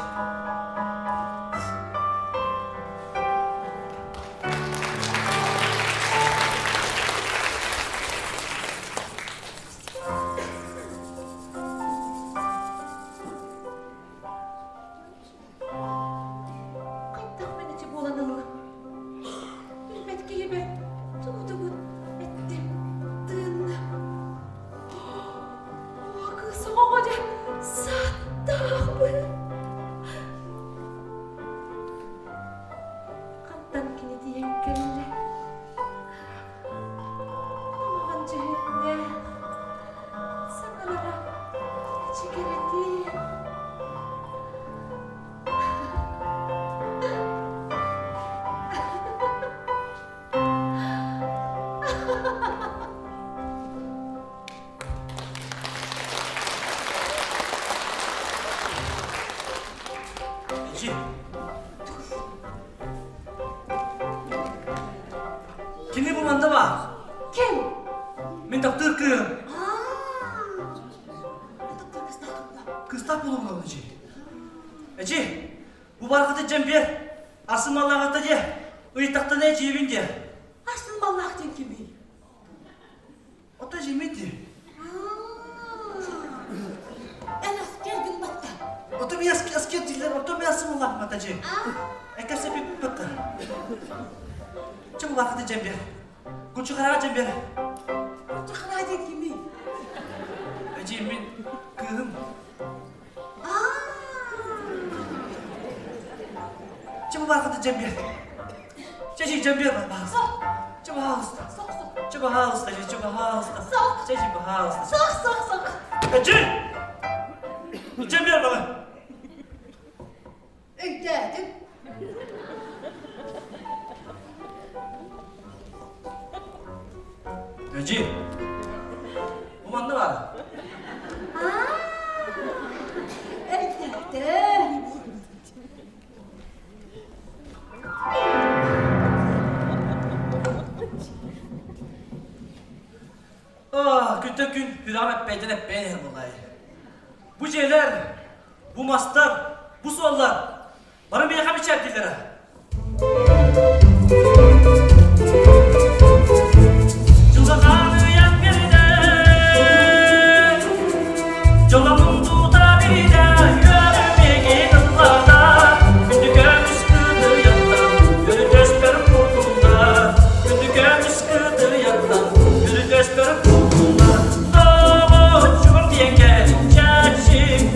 Speaker 7: Хайдах мин ити буолан ыллым? Билбэт киһибэр тугу-тугун эттим, тыынным. Оо, кыыс оҕоҕо дьэ сааттаахпын. Хантан кини тиийэн кэллэ? Кумаҕан дьүһүннээх, саҥарара эчикэрэтиэн.
Speaker 3: Эчи. Кини бу манна баар.
Speaker 7: Ким?
Speaker 3: Мин таптыыр кыыһым. Кыстаах буолуҥ эчи. Эчи, бу бархаты дьэн биэр. Арсын маллааҕыта диэ. Ыйытахтана эчиибин диэ.
Speaker 1: Арсын маллаах диэн кимий?
Speaker 3: Ото жимит дии.
Speaker 1: Эн аскер гынбатта.
Speaker 3: Ото ми аскер дииллэр, ото ми арсын маллаах мата дьи. Эккэсэ пиппатта. Чэ булаахыты дьэн биэр. Кучухараҕа дьэн биэр.
Speaker 1: Кучухараа диэн кимий?
Speaker 3: Эдьиий мин кыыһым. Чэ булаахыты дьэн биэр. Чэ чэ дьэн биэр пожалуйста. Чэ пожалуйста. Чэ пожалуйста, чэ пожалуйста. Чэ чэ пожалуйста.
Speaker 1: Сох, сох, сох.
Speaker 3: Эдьиий! Дьэн биэр бала.
Speaker 1: Өйдөөтүм.
Speaker 3: Эдьиий, бу манна баар.
Speaker 1: Өйдөөтүм.
Speaker 3: Аа, күнтэн күн сүрэҕим эппэйтэн эппэйэн иһэр буоллаҕай. Бу дьиэлэр, бу мастар, бу суоллар бары миэхэ мичээрдииллэрэ. Дьылҕаныйан биэрдэ, дьоломун тута биэрдэ, үөрүм миигин ыллата, күндү көмүс кытыйаттан, күрүтөспөр кутулла, күндү көмүс кытыйаттан, күрүтөспөр кутулла, доҕоччугум диэн кэлин чэчик.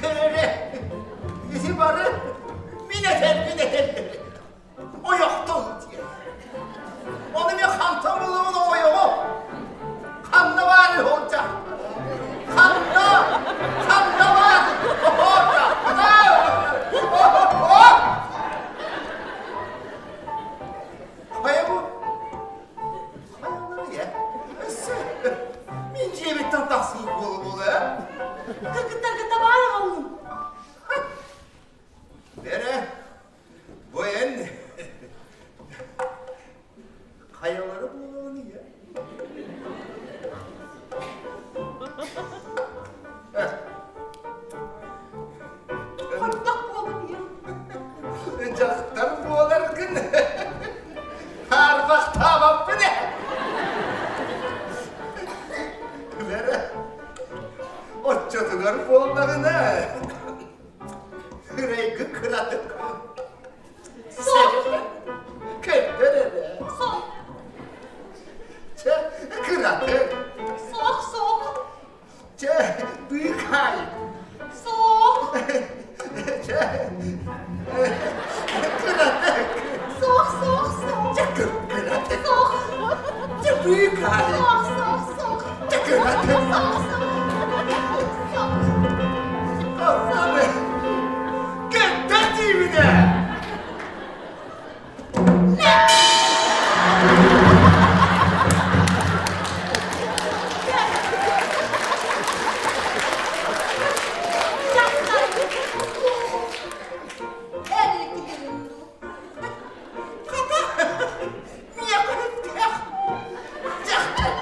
Speaker 8: Көрөрө, ити бары мин этэрбин этэллэр. Ойохтон диэн. Ону мен хантан булабын ойоҕу? Ханна баар ол дьахтар? Ханна? Ханна баар? Хайа бу? Хайалары я? Өссө мин дьиэбиттэн тахсыбыт буола-буола, э?
Speaker 1: Кыргыттарга табаар аҕаллым.
Speaker 8: Бэрэ, бу эн хайалары буолаҕын ийэ?
Speaker 1: Хордох буолун ийэ.
Speaker 8: Дьахтар буоларгын хаарбахтаабаппын ээ. Бэрэ, оччотугар буоллаҕына Сырайгын кыратык
Speaker 1: Суох.
Speaker 8: Көрдөр эрэ.
Speaker 1: Суох.
Speaker 8: Чэ, кыратык.
Speaker 1: Суох, суох.
Speaker 8: Чэ, быыкаай.
Speaker 1: Суох.
Speaker 8: Чэ, кыратык.
Speaker 1: Суох, суох, суох.
Speaker 8: Чэ, кыратык.
Speaker 1: Суох.
Speaker 8: Чэ, быыкаай.
Speaker 1: Суох, суох, суох.
Speaker 8: Чэ, кыратык.
Speaker 1: Суох, суох. Суох.
Speaker 8: Ассаны! Көттөр диибин ээ! Хата, миэхэ өттөөх дьахтар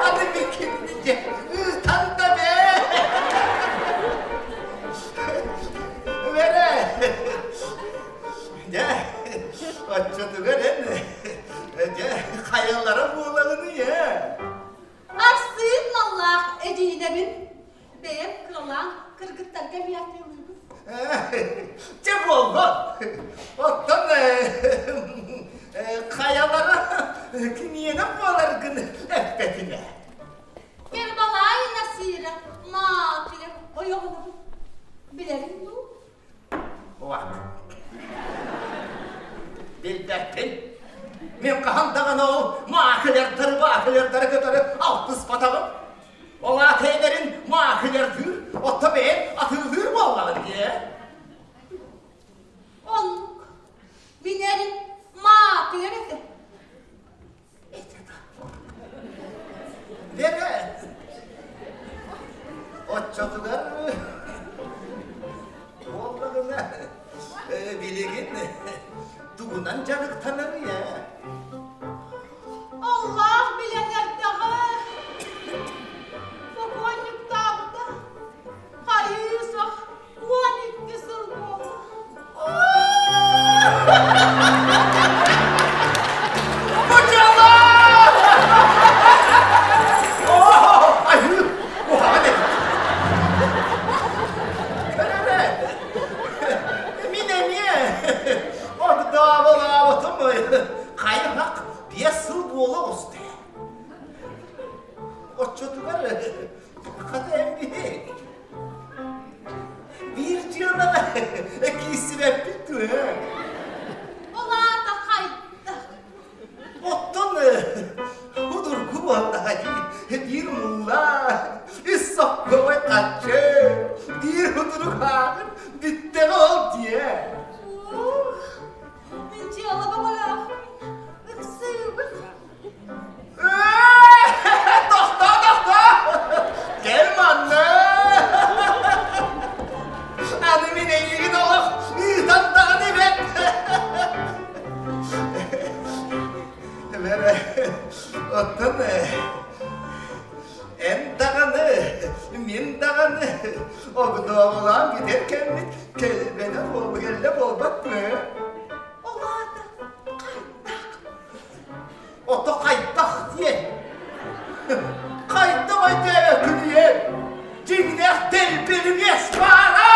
Speaker 8: Аны микинни дьэ ыытан да бээ! Бэрэ! Дьэ, оччотугар эн дьэ хайалара буолаҕыный ээ?
Speaker 1: Арсыын маллаах эдьиийдэбин. Бэйэм кыралаан кыргыттарга эмиэ атыылыыбын.
Speaker 8: Дьэ буолбат. Оттон хайалара киниэнэ буоларгын эппэтин ээ.
Speaker 1: Кербалай Насира маакыйа ойоҕунабын. Билэриҥ дуу?
Speaker 8: Уак. Билбэппин. Мин хаһан даҕаны ол маакылердары баакылердары кытары алтыспатаҕым. Ол аата эдэрин маакылердыыр, отто бэйэм атыылыыр буоллаҕын дии.
Speaker 1: Оннук. Мин эрим маакылер этэ.
Speaker 8: Вера, оччотугар буоллаҕына билигин тугунан дьарыктанарый ээ?
Speaker 1: Аллах билэн эрдэҕэ. Бокуонньуктаабыта хайыы-сах 12 сыл буолла.
Speaker 8: Мин эмиэ ордооболообутум хайыһах 5 сыл буола оҕуста. Оччотугар хата эн биһи Биир дьыалаҕа киирсибэппит дуо?
Speaker 1: Ол аата хайдах?
Speaker 8: Оттон удургу буоллаҕа дии. Биир мулла, үс соккуой хаччы, биир удурук ааҕын бүттэҕэ ол диэ.
Speaker 1: Мин дьыала баҕалаахпын. Ыксыыбын.
Speaker 8: Тохтоо, тохтоо! Кэл манна! Аны мин эйигин олох ыытан даҕаны бэт! Бэрэ, оттон эн даҕаны, мин даҕаны огдооболоон бүтэр кэммит кэлбэнэ кэллэ буолбат мы?
Speaker 1: Ол аата хайдах?
Speaker 8: Ото хайдах диэн? Хайдах өйдөөбөккүн Дьиҥнээх дэлбэлиҥэс баара!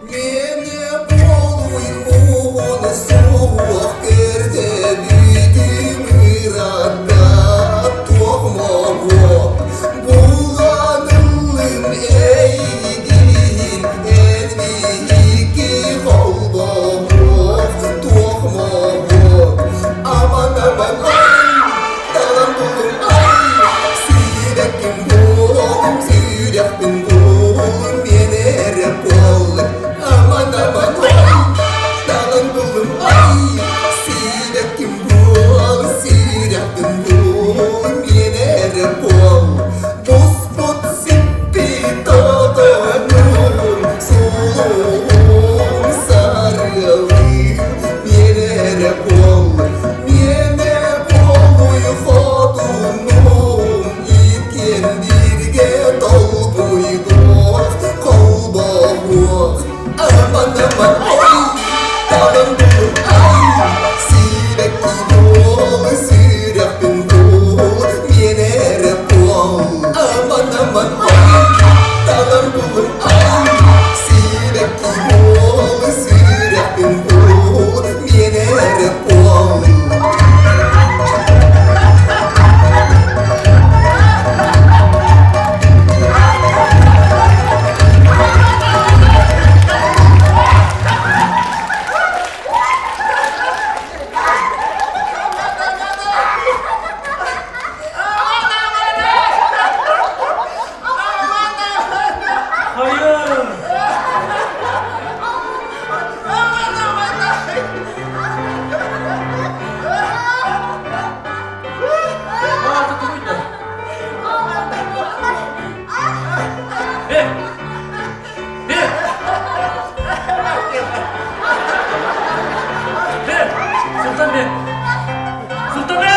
Speaker 6: Мені Суох көрдөбүтүм ыраатта, туох моһуок булан ыллым эйигин, эн биһикки холбоһуох, туох моһуок аман аман ай, талан буллум ай, сүүрэккин буолум, сүрэхпин буолум, миэнэ эрэ буол, аман аман ай, талан буллум ай, сүүрэккин буол, сүрэхпин буол, миэнэ эрэ буол, буспут сиппит отонум, сулуһум сарыалым, миэнэ эрэ буол, миэнэ буолуй хотунум, иккиэн бииргэ долгуйдуох, холбоһуох, аман аман ой, талан булум ай, сиибэкки буол, сүрэхпин бул, миэнэ эрэ буол, аман аман ой, талан булум ай, сиибэкки буол, сүрэхпин бул, миэнэ эрэ буол.
Speaker 3: Хайа! Аата тугуйда? Бе! Бе! Бе! Султан бе! Султан бе!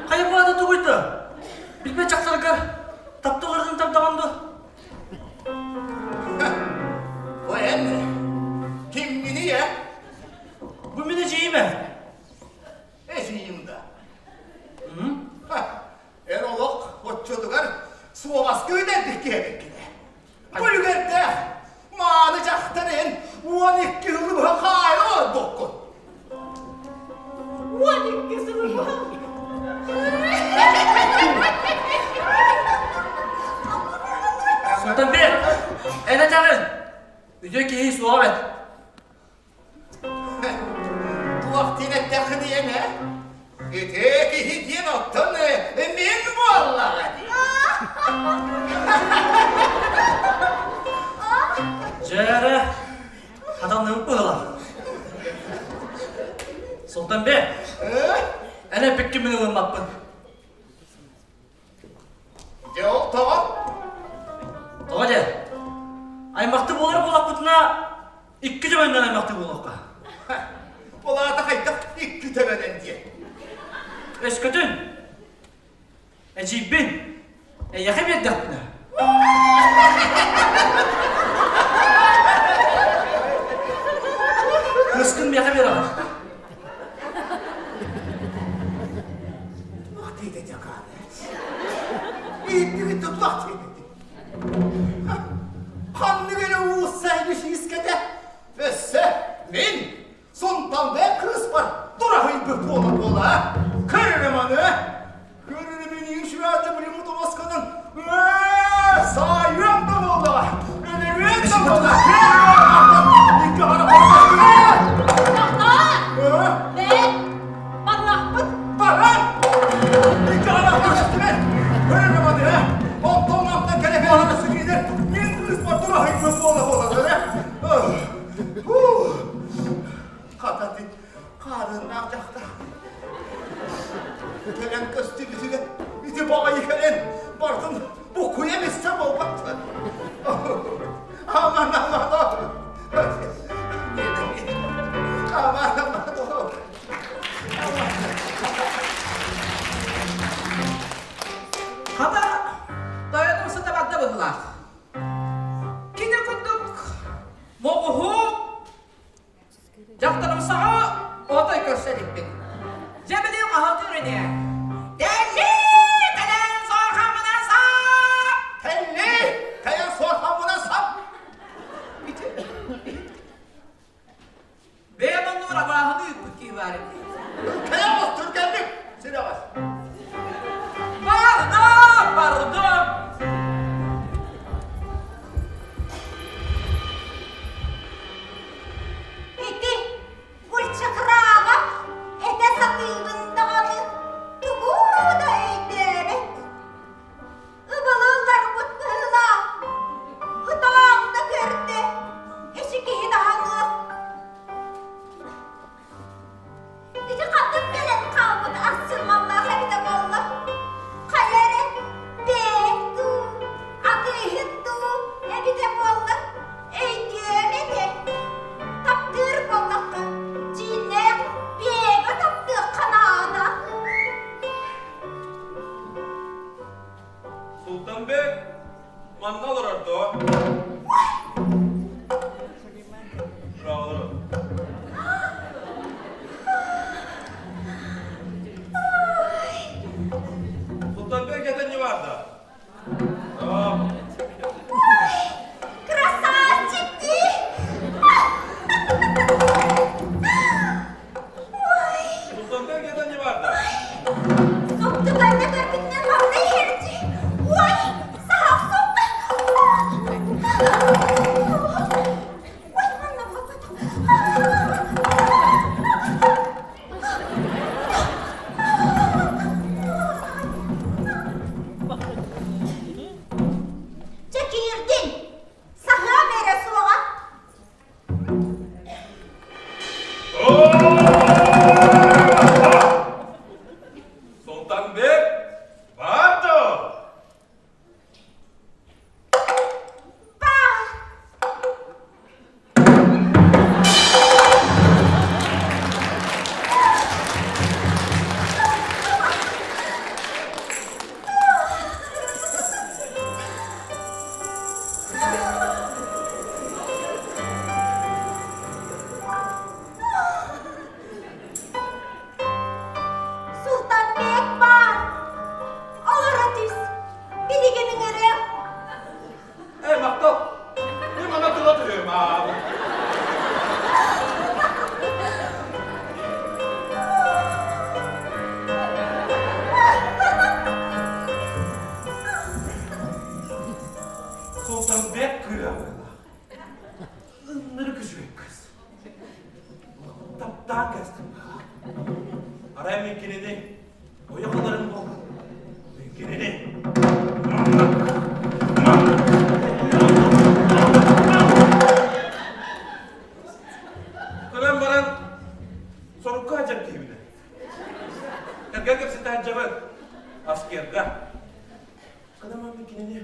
Speaker 3: Хайа бу аата тугуйда? Билбэт дьахтаргар тапталларын тардаҕын дуо?
Speaker 8: Бу эн кимҥиний ээ?
Speaker 3: Бу мин эдьиийим ээ.
Speaker 8: Эдьиийим да? Эн олох оччотугар суобаска үтэрбит киһи эбиккин ээ. Үлүгэрдээх мааны дьахтар эн 12 сылы быһа хаайа олорбуккун.
Speaker 1: 12 сылы быһа.
Speaker 3: Султан бер, эн этэҕин, үтүө киһи суоҕа эбит.
Speaker 8: Туох диэн эттэххиний эн ээ? Ити киһи диэн оттон мин буоллаҕа дии.
Speaker 3: Дьээрэ, хатанныыбыт быһыылаах. Султан бе, эн эппиккин мин ылыммаппын.
Speaker 8: Дьэ ол тоҕо?
Speaker 3: Тоҕо дьэ? Аймахты буолар буоллахпытына, икки төбөннөн аймахты буолуохха.
Speaker 8: Ол аата хайдах икки төбөнөн диэн?
Speaker 3: Өскөтүн, эдьиийбин, эйиэхэ биэрдэхпинэ. Кыыскын миэхэ биэрэҕин.
Speaker 8: Туох диэтэ дьакаана? Ииттибит да туох диэтэ? Ханнык эрэ уус сайгы сиискэтэ? Өссө мин Сунталбек кыыспар тураһыйбыт буола-буола көрөрүм аны көрөрүм иниин сүрээти билимут оҕосканан саайыам да буоллаҕа өлөрүөм да буолла икки
Speaker 1: Бээ, барыахпыт.
Speaker 8: Баран! Икки харахпыт көстүбэт! Көрөрүм аны онтон мантан кэлэ кэлэ сүгүнэр мин кыыспар тураһыйбыт буола-буола Хата хаарыаннаах дьахтар кэлэн көстүбүтүгэр ити баҕайы кэлэн бардын буккуйа эмискэ буолбат. Аман аман аман аман
Speaker 2: Хата, тойонум сыта барда быһыылаах. Кини курдук моҕуһу дьахтарымсаҕа отой көрсө иликпин. Дьэ били хаһытыыр ини. Тэлли кэлэн суорҕаммынан сап!
Speaker 8: Тэлли кэлэн суорҕаммынан сап!
Speaker 2: Ити.
Speaker 9: баар эбит.
Speaker 8: Кэлэ оҕус, түргэнник! Сирэҕэс.
Speaker 9: Бардам, бардам!
Speaker 1: Ити Гульчахраҕа этэ сатыыбын даҕаны тугу да өйдөөбөт. Ыбылылларбыт быһыылаах. Ытаан да көрдө, эчи киһи даһаныах. Ити хантан кэлэн хаалбыт ахсырмаллаах эбитэ буолла. Хайа эрэ бэйэҥ дуу, атыыһыт дуу эбитэ буолла. Өйдүөм этэ. Таптыыр буоллахха, дьиҥнээх бэйэҕэ таптыахха наада.
Speaker 5: Султанбек манна олорор дуо? Браво. Султанбек это не важно.
Speaker 1: Красавчик ты!
Speaker 5: Султанбек это не важно.
Speaker 1: Супту кэннэ көрбүтүнэн манна иһэрдии. Ой, саһах суппа. Ой, манна буолбатах. Чэ киирдин. Саһыам эрэ суоҕа.
Speaker 5: Султанбек бар дуо?
Speaker 1: Бар. Султанбек баар. Олоро түс. Билигин ыҥырыам.
Speaker 5: Эй, махтал. Мин манна тыла түһүөм аа. Султанбек кыыһа быһыылаах. Ыннырык үчүгэй кыыс. Таптаан кэстим быһыылаах. Арай мин кинини ойох ыларым буолла. Мин кинини Көрөн баран сорукка сылдьар киһибинэ. Кэргэн кэпсэтэ сылдьабын. Аскерга. Кынаман мин кинини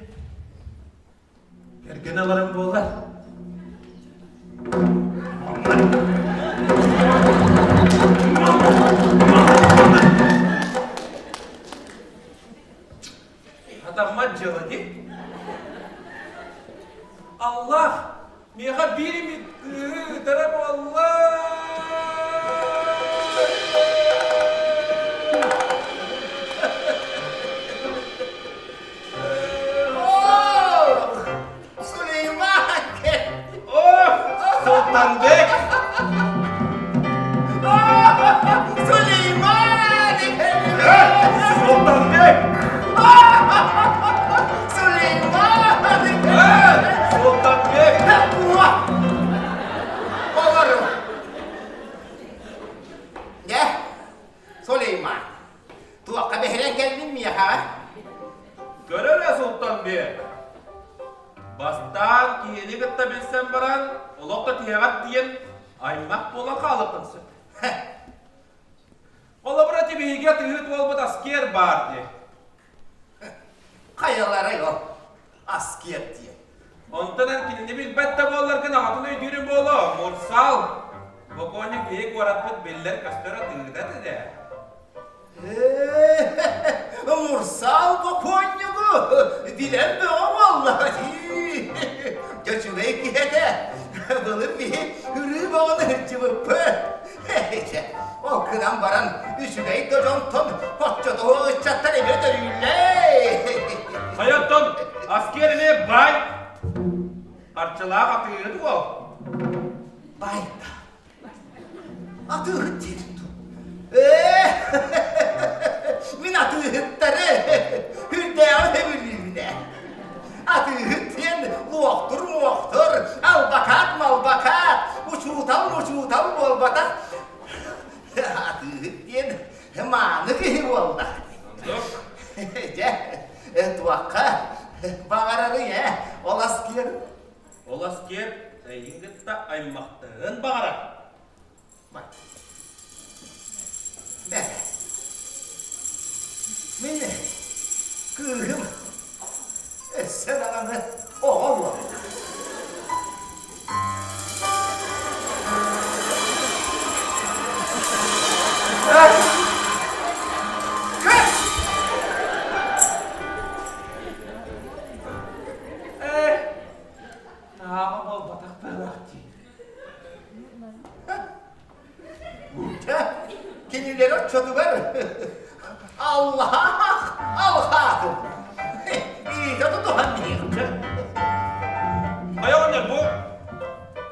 Speaker 5: Кэргэн ыларым буоллар. Атаммат дьыала дии. Аллах, миэхэ биир эмит кыыһы ыытара буолла.
Speaker 8: Сулейман!
Speaker 5: Султанбек!
Speaker 8: Сулейман!
Speaker 5: Султанбек!
Speaker 8: Сулейман!
Speaker 5: Султанбек!
Speaker 8: Олору. Дьэ, Сулейман, туохха бэһирэн кэллиҥ миэхэҕэ?
Speaker 5: Көр эрэ, Султанбек! Бастаан киһини кытта билсэн баран, олох да тиһэҕэр тиийэн аймах буолан хаалыаххын сөп. Холобура, биһиги атыыһыт уолбут Аскер баар дии.
Speaker 8: Хайаларай ол Аскер диэн?
Speaker 5: Онтон эн кинини билбэт да буолларгын аҕатын өйдүүрүн буолуо, Мурсал. Бокуонньук биһиги куораппыт биллэр-көстөр атыыһыта этэ.
Speaker 8: Мурсал бокуонньугу билэн бөҕө буолла дии. Дьэ үчүгэй киһи этэ. Былыр биһи ырыы бөҕөнү сылдьыбыппыт. Ол гынан баран үчүгэй да дьонтон оччотооҕу ыччаттар эмиэ төрүүллэр.
Speaker 5: Хайаттан Аскер эмиэ баай харчылаах атыыһыт уол.
Speaker 8: Баай да. Атыыһыт диэтин дуу. Ээ, мин атыыһыттары үрдээҕи сөбүлүүбүн ээ. Атыыһыт диэн луохтур-муохтур, албакаат-малбакаат, учуутал-мучуутал буолбатах. Атыыһыт диэн мааны киһи буолла.
Speaker 5: Оннук.
Speaker 8: Дьэ, туохха баҕарарый ээ, ол аскиэр?
Speaker 5: Ол аскиэр эйигин кытта аймахтыһын баҕарар.
Speaker 8: Бэр. Мин кыыһым өссө даҕаны оҕо буолла.
Speaker 2: Ээ, таама буолбатах быһыылаах дии.
Speaker 8: Дьэ, кинилэр оччотугар Аллаах алҕаатын иитэ тутуһан иһиэххэ.
Speaker 5: Хайа оҕонньор бу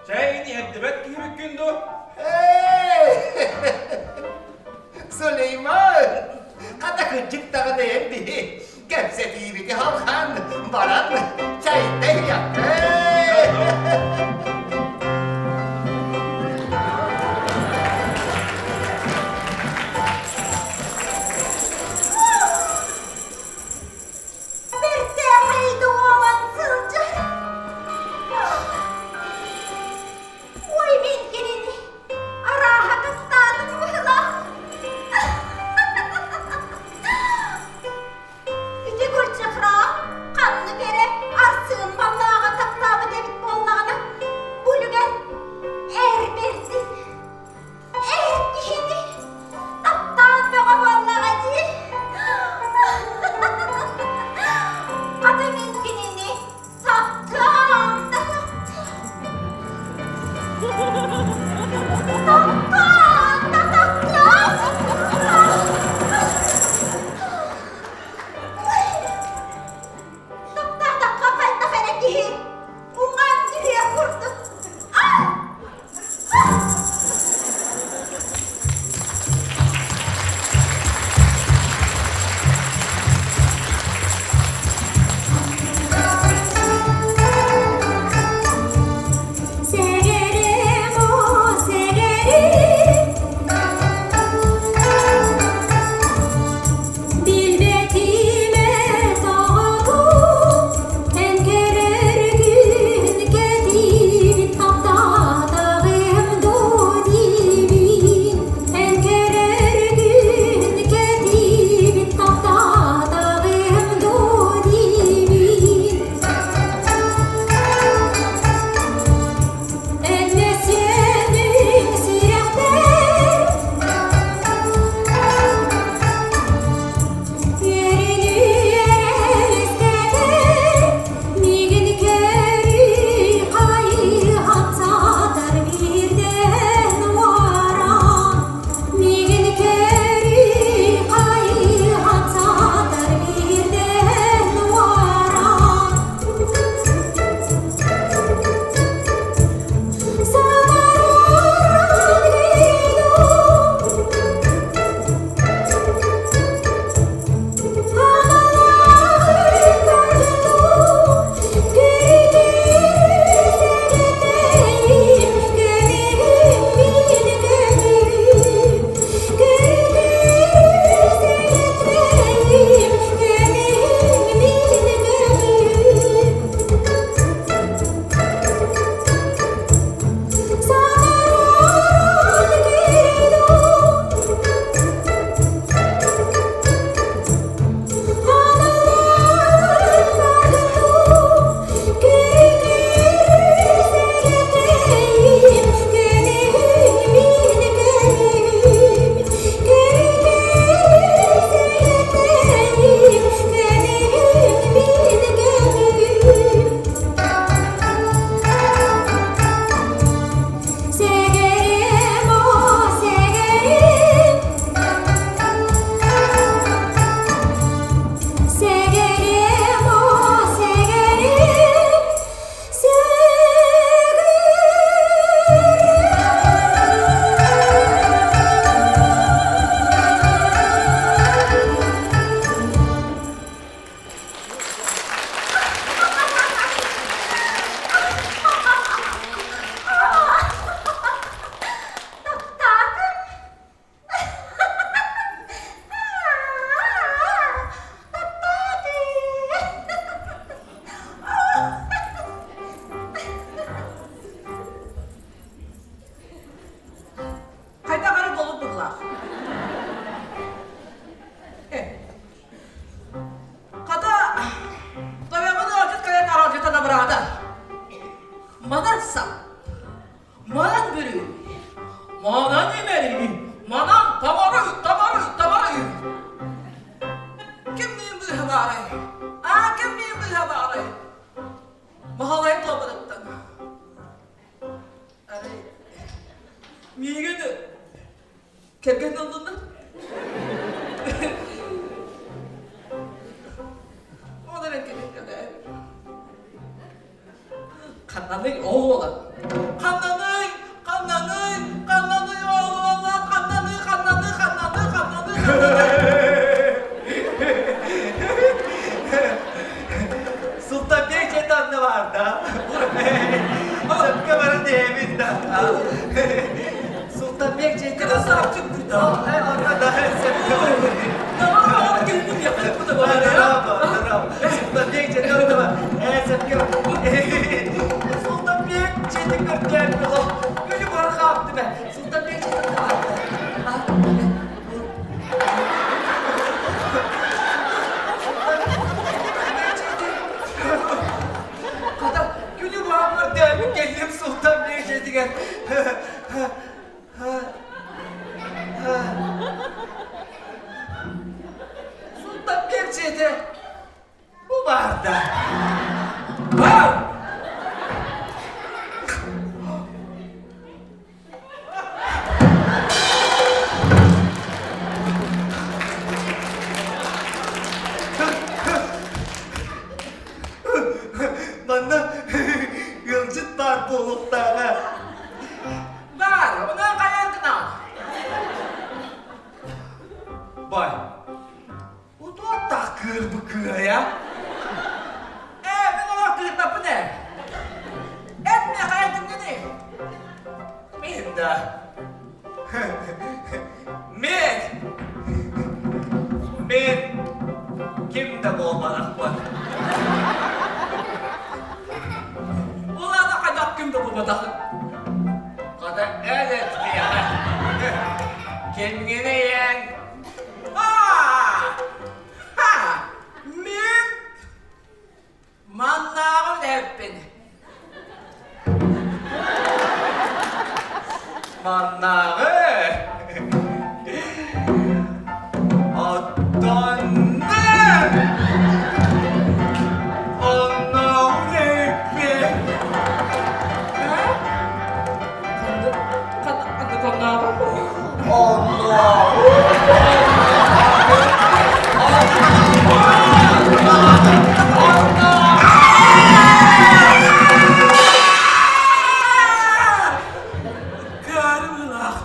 Speaker 5: чэйин иһэрдибэт киһибиккин дуо?
Speaker 8: Эй, Сулейман, хата кырдьык даҕаны эн биһи кэпсэтиибити халхан баран чайда иһиэххэ.
Speaker 1: Бэртээхэй дуолан сылдьар. Ой, мин кинини арааһа таптаатым быһылаах. Ити Гульчехра ханнык эрэ арсыын баллааҕын.
Speaker 9: Манан бүрүй, манан имэрий, манан тамарый, тамарый, тамарый. Ким миин быыһалаарай? Аа, ким миин быыһалаарай? Маһалай туобарыттан. Арай, миигин кэргэн ыллынна. Ол эрэн кэлин кэлээр. Ханнаный ол уола? Ханнаный, ханнаный, ханнаный ол уола, ханнаный, ханнаный, ханнаный, ханнаный, ханнаный.
Speaker 2: Султанбек дьиэтэ бар да. Сөпкө баран диэбин да. Султанбек дьиэтэ
Speaker 9: Красавчик ты да.
Speaker 2: Онно да сөпкө Султанбек дьиэтэ бар. Ээ сөпкө Султанбек дьиэтин көрдөөн Күнү быһа хаамтым ээ. Султанбек дьиэтэ бар. Хата, күнү быһа көрдөөммүн кэллим Султан Бей дьиэтигэр. Султан Бей дьиэтэ бу баар да.
Speaker 9: Баар!
Speaker 2: Манна ыалдьыт баар буолуохтааҕа.
Speaker 9: Баар, онон хайаан гынаҕын?
Speaker 2: Бай, Утуоттаах кыырбы кыайа.
Speaker 9: Ээ, мин олох кыырбаппын ээ. Эн миэхэ эрдимҥиний?
Speaker 2: Мин да. Мен! Мен ким да буолбатахпын.
Speaker 9: Улаана хайдах ким да буолбатаххын?
Speaker 2: Хата эн этмиэхэ. Кимҥиний эн?
Speaker 9: Мин маннааҕы үлэһиппин.
Speaker 2: Маннааҕы? Оттон онно үлэһиппин.
Speaker 9: Ханна
Speaker 2: Онно.
Speaker 9: Кыары быылаах.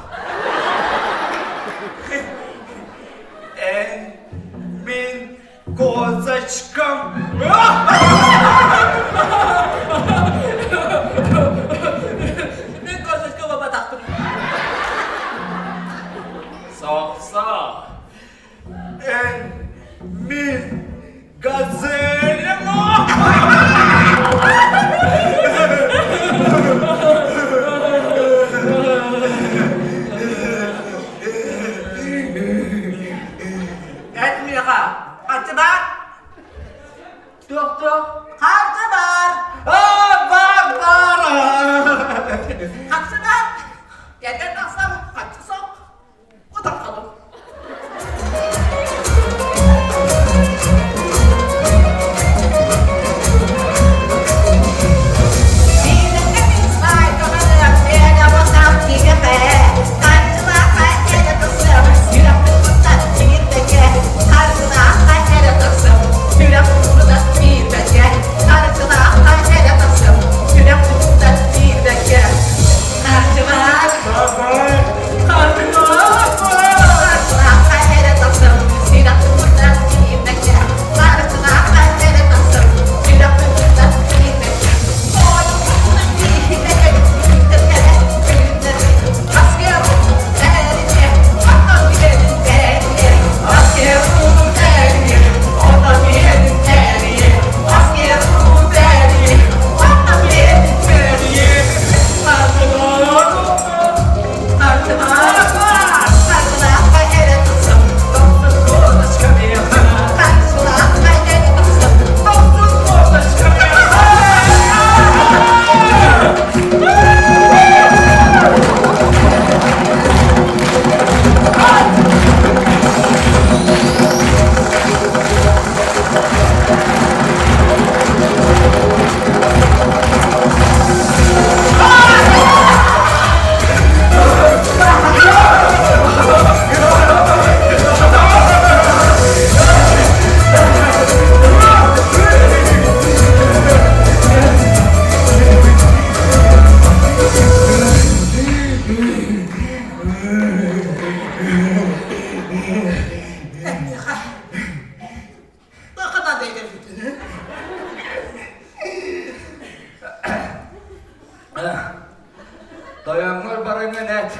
Speaker 2: Тойоҥҥор барыҥҥын эт.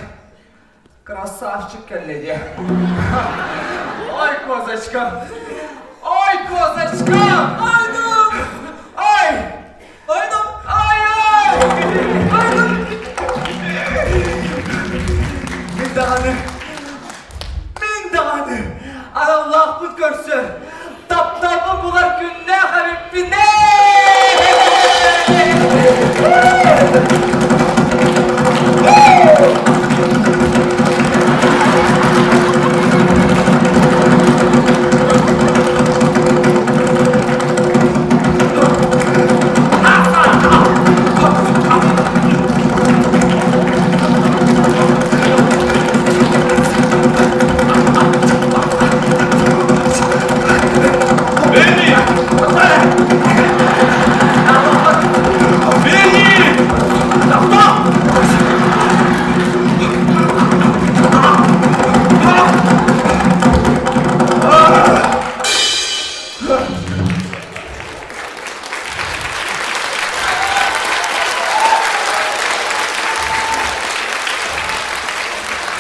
Speaker 2: Красавчик кэллэ диэ. Ой, козочка! Ой, козочка!
Speaker 9: Айдым!
Speaker 2: Ай!
Speaker 9: Айдым!
Speaker 2: Ай, ай!
Speaker 9: Айдым!
Speaker 2: Мин даҕаны, мин даҕаны аналлаахпыт көрсөр, тапталбын булар күннээх эбиппин
Speaker 5: Бенни! Бенни!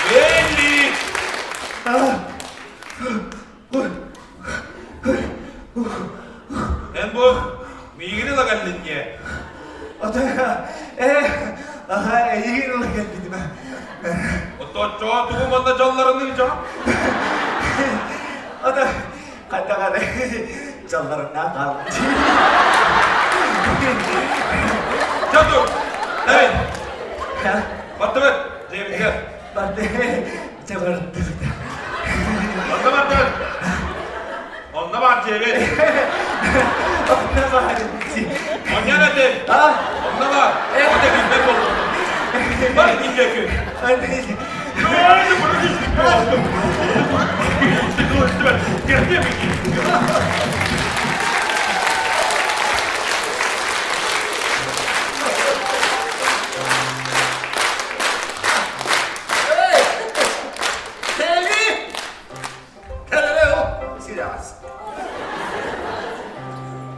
Speaker 5: Бенни! Эн бу миигин ыла кэллин дии.
Speaker 2: Аха, эйигин ыла кэлбитим.
Speaker 5: Оточчоо тугу манна дьалларыныы дьон?
Speaker 2: Ата, хайдах эрэ дьалларыннаах хаалбыт.
Speaker 5: Чату! Эй! Бардыбыт, дьиэбитигэр.
Speaker 2: Барды, дьэ бардыбыт.
Speaker 5: Онно бардыбыт. Онно бар дьиэбит.
Speaker 2: Онно бар.
Speaker 5: Онньон этин. Онно бар. Онно билбэт буоллум. Бар индекү.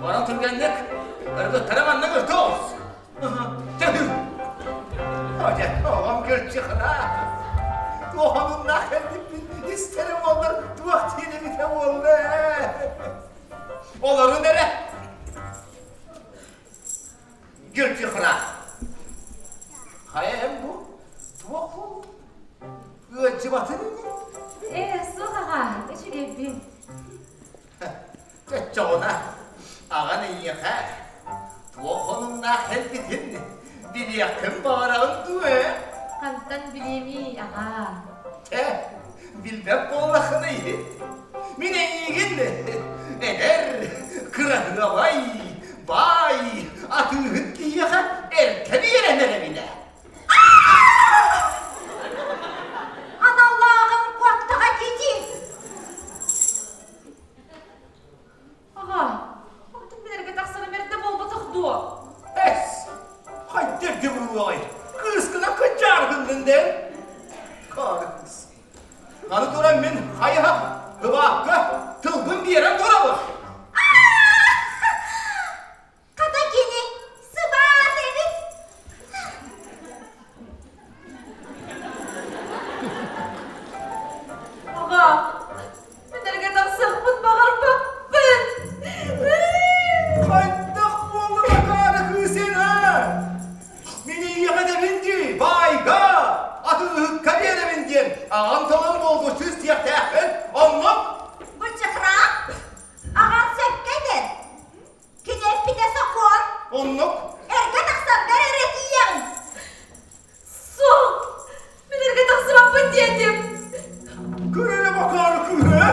Speaker 9: Баран түргэнник ыргыттара манна көртөҕүс.
Speaker 8: Дьэ, оҕом кырдьыгына. Туохануннаах кэлбиппин истэрим буоллар туох диэн эбитэ буолла ээ. Олорун эрэ. Гүлчыхра. Хайа эн бу туох бу? Ыалдьыбатын ини?
Speaker 7: Ээ, суох аҕаа, үчүгэйбин.
Speaker 8: Чоччоҕуна аҕан эйиэхэ туох хонуннаах кэлбитин билиэххин баҕараҕын дуу ээ?
Speaker 7: Хантан билиэмий, аҕаа?
Speaker 8: Чэ, билбэт буоллаххына иһит. Мин эйиигин эдэр, кыраһыабай, баай, атыыһыт киһиэхэ эргэ биэрэн эрэбин ээ.
Speaker 1: Аналлааҕым куоттаҕа дии
Speaker 7: Аҕа, онтон мин эргэ тахсарым эрдэ буолбатах дуо?
Speaker 8: Эс, хайда эрдэ буолуоҕай? Кыыскынан кынчаар гыннын дэн. Каарыс. Аны туран мин хайыһах кыбаакка тылбын биэрэн турабын.
Speaker 1: Хата кини сыбаат эбит.
Speaker 7: Аҕа, мин эргэ тахсыахпын баҕарбаппын.
Speaker 8: Хайдах буолла акаары кыыс эн аа? Мин эйиэхэ этэбин дии, баайга, атыыһыкка биэрэбин диэн аҕам тылын буолбуччу истиэхтээххин, оннук?
Speaker 1: Бычыхраах, аҕам сөпкө этэр. Кини эппитэ сокуон.
Speaker 8: Оннук.
Speaker 1: Эргэ тахсаргар эрэ тиийэҕин.
Speaker 7: Суох! Мин эргэ тахсыбаппын диэтим.
Speaker 8: Көр эрэ бакаары кыыһы!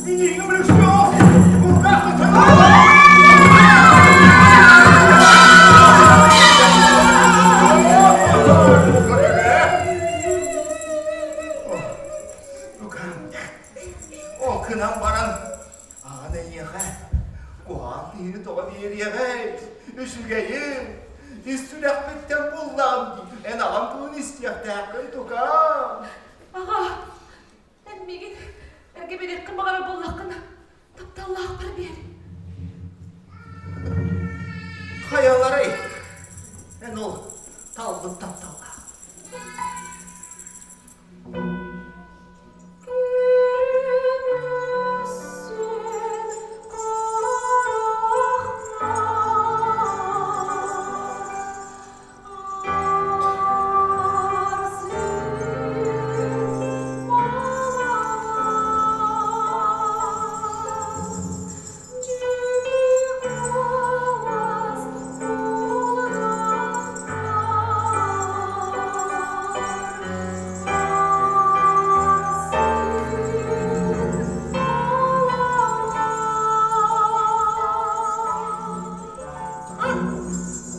Speaker 8: Минииҥи билсиох! Кулгаах
Speaker 9: талбыт тапталлаах.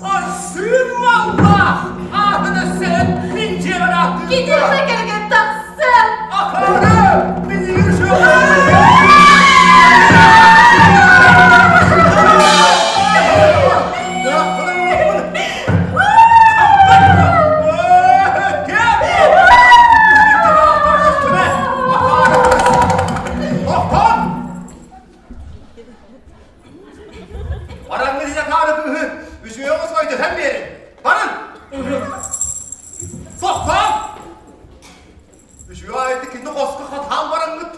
Speaker 2: Арсыын маллаах аатын өссө мин дьиэбэр ааттыыр.
Speaker 7: Киниэхэ кэргэн тахсан!
Speaker 2: Акаары! Минигин
Speaker 8: Бараҥҥыт илэ хаары кыыһы үчүгэй оҕус өйдөтөн биэрин. Барын! Тохтоон! Үчүгэй айты кинини хоско хатаан бараҥҥыт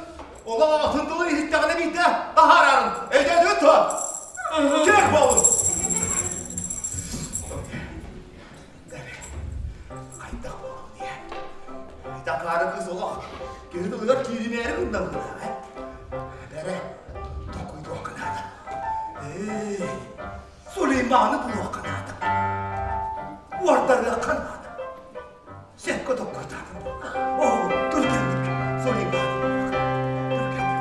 Speaker 8: олох аҕатын тылын иһиттэҕинэ биирдэ таһаарарын өйдөөтүгүт дуо? Киэр буолун! Хайдах буолуҥ диye. Ити кыыс олох киһи тылыгар кииримээри гынна быһыылаах ээ. Бэрэ, толкуйдуохха наада. Эй, Сулейманы булуохха наада. Уордарыахха наада. Сөпкө толкуйдаатым. Оо, түргэнник Сулейманы булуохха. Түргэнник.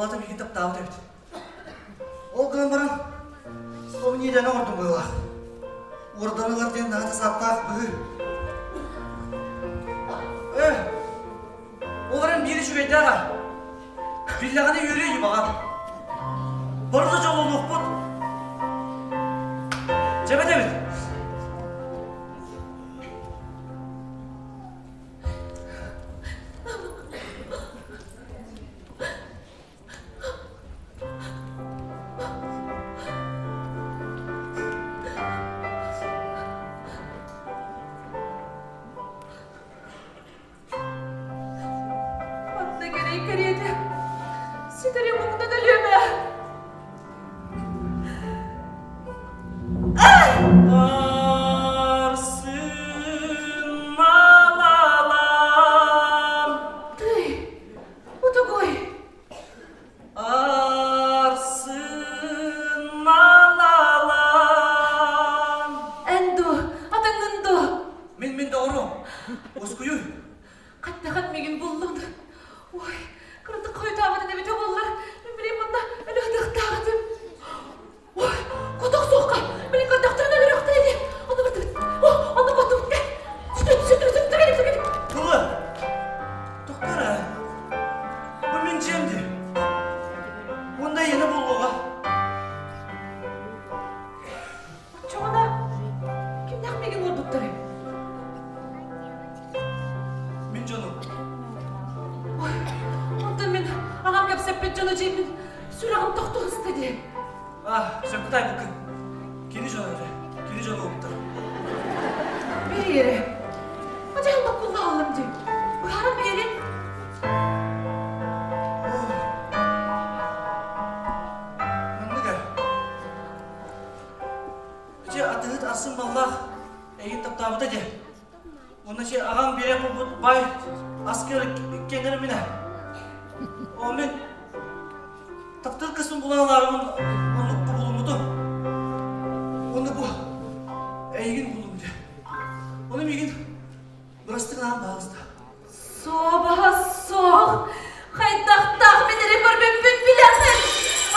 Speaker 3: Ол аата миигин таптаабыт эбит. Ол гынан баран, ол иэдэни оҥордум быһыылаах. Уордан ылар диэн наһаа да сааттаах быһыы. Ээ, ол эрэн биир үчүгэйдээх аа. Биллэҕинэ үөрүө үһү баҕар. Бары да дьоллонуохпут. Дьэ эбит.
Speaker 7: Манна кэрэй кэриэтэ ситэри муҥна өлүөмэ.
Speaker 3: Арсыын малалам
Speaker 7: Тый, утугуй.
Speaker 3: Арсыын малалам
Speaker 7: Эн дуу, атыҥҥын дуу?
Speaker 3: Мин мин доҕорум, уоскуйуй.
Speaker 7: Хаттахан мигин буллун. Ой, кыратык хойутаабытын эбитэ буоллар, мин билим манна өлө-ытыахтаах этим. Ой, котох суохха, билин көрдөхтөрүнэ өлөрүөхтэрэ дии. Онно бардыбыт. О, онно коттубут. Сүтү, сүтү, сүтү, кэлин, сүтү.
Speaker 3: Тылы, тоқтар ә. Бу мин дьиэм дии. Онда иэнэ буолуоҕа.
Speaker 7: Оччоҕуна кимнээх миигин уорбуттарый?
Speaker 3: Мин дьонум.
Speaker 7: Ой, онтон мин аҕам кэпсэппит дьоно дьиэбин сүрэҕим тохтуу сыста дии.
Speaker 3: А, сөпкө таайбыккын. Кини дьоно этэ. Кини дьоно уоптар.
Speaker 7: Биэри. Адьаһан буккуллааллым дии. Быһааран биэри.
Speaker 3: Маннык ээ. Дьэ, атыһыт Арсын баллаах эйигин таптаабыта дии. Уонна дьэ аҕаҥ биэрэ булбут баай аскар кэннэрэ минэ. Ол мин таптыыр кыспын булан ылаарымын оннук булуммутум. Уонна бу эйигин буллум дьэ. Ону миигин бырастыы гынаан баҕалыста.
Speaker 7: Суобаһа суох! Хайдахтаах мин эрэ көрбүппүн билэҕин!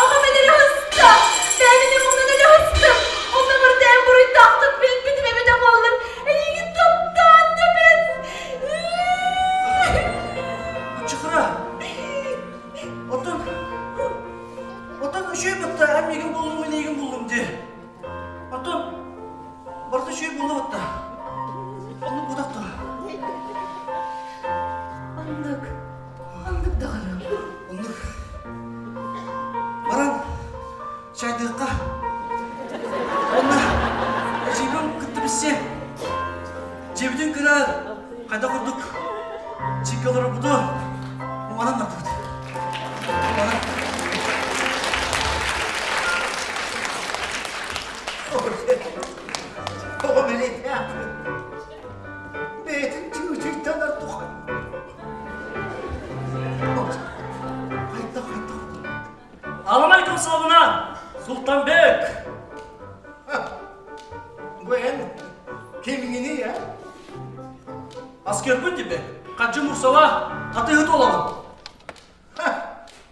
Speaker 7: Аҕам эрэ ыста! Бэйэбин муҥнан эрэ ыстым! Онно барыта буруйдаахтык билбитим эбитэ буоллар, эйигин таптаан да бэт!
Speaker 3: Чыхыра! Оттон... Оттон үчүгэй батта, эн миигин буллум, мин эйигин буллум дии. Оттон барыта үчүгэй буолла батта. Оннук буолах дуо?
Speaker 7: Оннук. Оннук даҕаны.
Speaker 3: Оннук. Баран чайдыахха. Онно эдьиийбин кытта билсиэм. Дьиэбитин кыра хайдах курдук чиккэ олорорбуту уманан бардыбыт. Уманан.
Speaker 8: Тоҕо мэлэйдээх бэйэтин чыычыйтан артуха. Хайдах хайдах
Speaker 3: Аламай Кымсалабына Султанбек!
Speaker 8: Бу эн кимҥиний а?
Speaker 3: Аскербын тебе. Хачы Мурсала, хатыһыт оламын.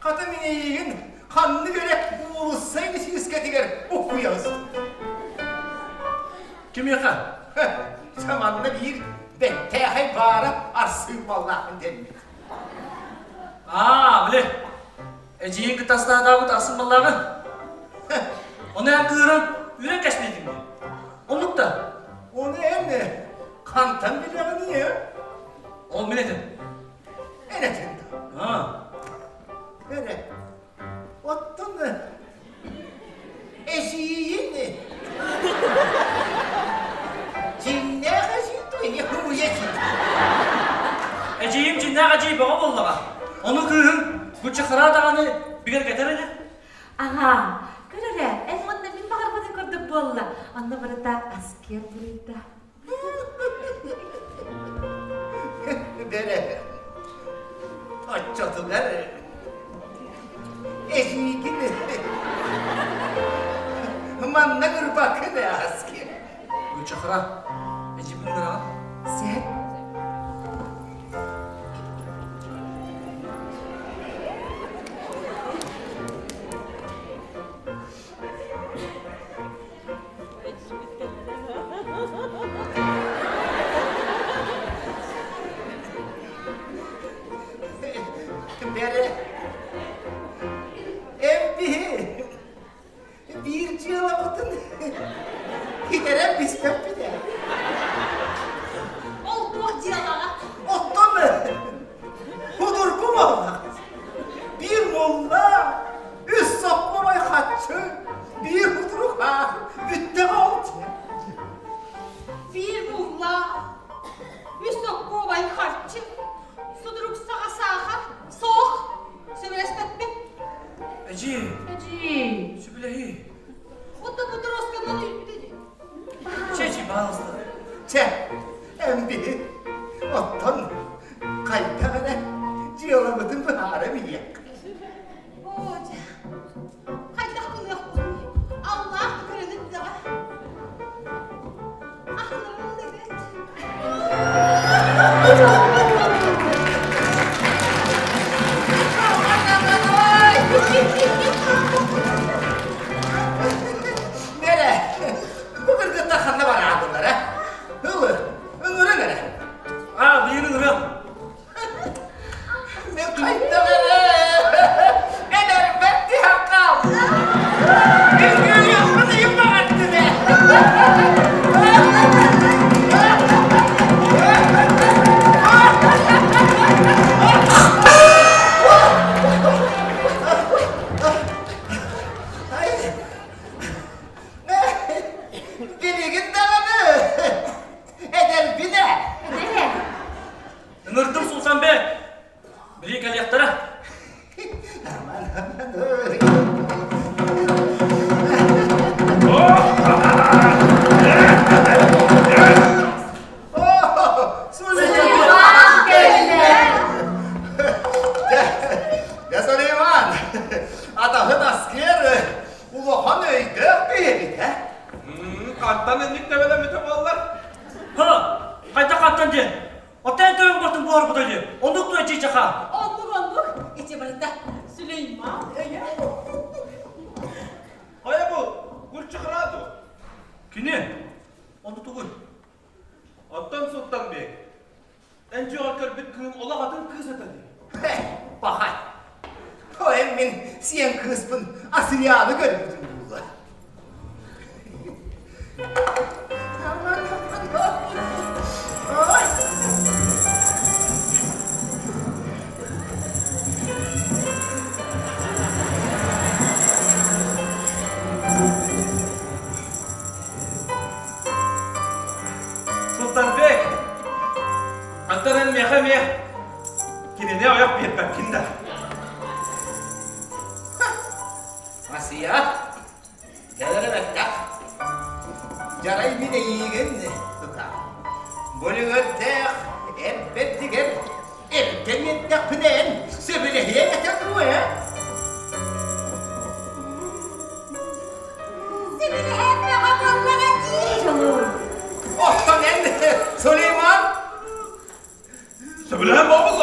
Speaker 8: Хата мин эйигин ханнык эрэ уулусса сиискэтигэр буккуйабыз.
Speaker 3: Кимиэхэ?
Speaker 8: Саманна биир бэттээхэй баара арсыын баллаахпын дэммит.
Speaker 3: Аа, били, эдьиийин кытта астаатаабыт арсын баллааҕын. Ону эн кыыран үрэн кэспиэтиҥ дии. Оннук да.
Speaker 8: Ону эн хантан билэҕиний ээ?
Speaker 3: Ол мин этим.
Speaker 8: Эн этин да.
Speaker 3: Аа.
Speaker 8: Эрэ. Оттон эдьиийин дьиҥнээх эдьиий туйни хомуйа
Speaker 3: Эдьиийим дьиҥнээх эдьиий бөҕө буоллаҕа. Ону кыыһым Гуччахара даҕаны бигэргэтэр ини.
Speaker 7: Аҕаа, көр эрэ, эн уонна мин баҕарбытым курдук буолла. Онно барыта аскер буруйда.
Speaker 8: Бэрэ, оччотугар эһиигин манна ырбаккын ээ аскер.
Speaker 3: Гүлчахара, эдьиийбин ыҥыраҕын?
Speaker 7: Сөп.
Speaker 8: Итэрэн биспэппит ээ.
Speaker 1: Ол туох дьыалаҕа?
Speaker 8: Оттон судургу буоллаҕа. Биир мулла, үс соппорой хаччы, биир хутурук аах, бүттэҕэ ол дьиэ.
Speaker 1: Биир мулла, үс соккуобай харчы, судурук саҕа саахар, суох, сөбүлэспэппин.
Speaker 3: Эдьиий.
Speaker 7: Эдьиий.
Speaker 3: Сөбүлэһии.
Speaker 1: Оттон бу торуосканан үүппүтэ дии.
Speaker 3: Чэ, чэ, баалыста.
Speaker 8: Чэ, эн биһи оттон хайдах эрэ дьыалабытын быһаара билиэх.
Speaker 1: Оо, дьэ, хайдах гыныахпытый? Аллаах көрөн эрдэҕэ. Аһынарым да бэрт.
Speaker 8: Нэрэ, бу кыргыттар ханна бараатылар, э? Ылы, ыҥырыҥ эрэ.
Speaker 3: Аа, билигин ыҥырыам.
Speaker 8: Мен хайдах эрэ эдэрбэр түһэн хааллым. Үҥкүүлүөхпүн ыйым баҕардым ээ. Билигин даҕаны эдэрбин ээ.
Speaker 3: Ыҥырдым Султанбек. Били кэлиэхтэрэ.
Speaker 8: Аман, аман, Сулейман кэллэ! Дьэ, Сулейман, атаһын аскер улахан өйдөөх киһи эбит, ээ?
Speaker 5: Хантан инник төбөлөммүтэ буоллар?
Speaker 3: Ха, хайдах хантан диэн? Оттон төбөҥ бортун буорбута дии. Оннук дуо чыычаха?
Speaker 1: Оннук, оннук. Ити барыта Сүлейман өйө.
Speaker 5: Хайа бу, Гурчахра дуо?
Speaker 3: Кини? Онну тугуй?
Speaker 5: Оттон Султанбек, эн дьиэҕэр көрбүт кыым олох атын кыыс этэ дии.
Speaker 8: Пахай. Ой, мин сиэн кыыспын Асыйааны көрбүтүм буолла.
Speaker 5: Султанбек, антон эн миэхэ эмиэ кинини ойох биэрбэккин да.
Speaker 8: Асия, Кэлэрэ бэттэх. Дьарай мин эйиигин тута. Бүлүгэрдээх эрбэрдигэр эргэ миэттэхпинэ эн сөбүлэһиэҥ этэ дуо ээ?
Speaker 1: Сөбүлэһэн бөҕө буоллаҕа дии.
Speaker 8: Оттон эн Сулейман
Speaker 5: Сөбүлэһэн буолбут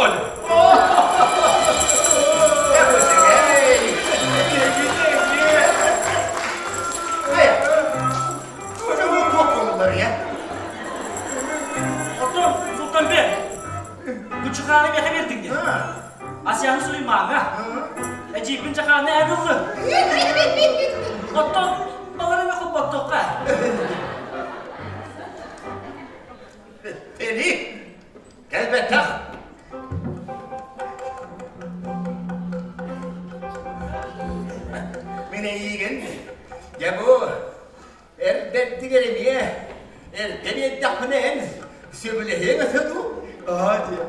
Speaker 3: Оттон Султанбек, Кучухааны миэхэ биэрдиҥ дии. Асяны Сулеймаҥҥа. Эдьиийбин Чахааны эн ыллын. Оттон балары эмэ холботтохха.
Speaker 8: Эли, кэлбэтэх. Мин эйиигин, дьэ бу эрдэрдигэр эмиэ эрдэ биэрдэхпинэ эн сөбүлэһиэҥ этэ дуу?
Speaker 2: Аа диэ.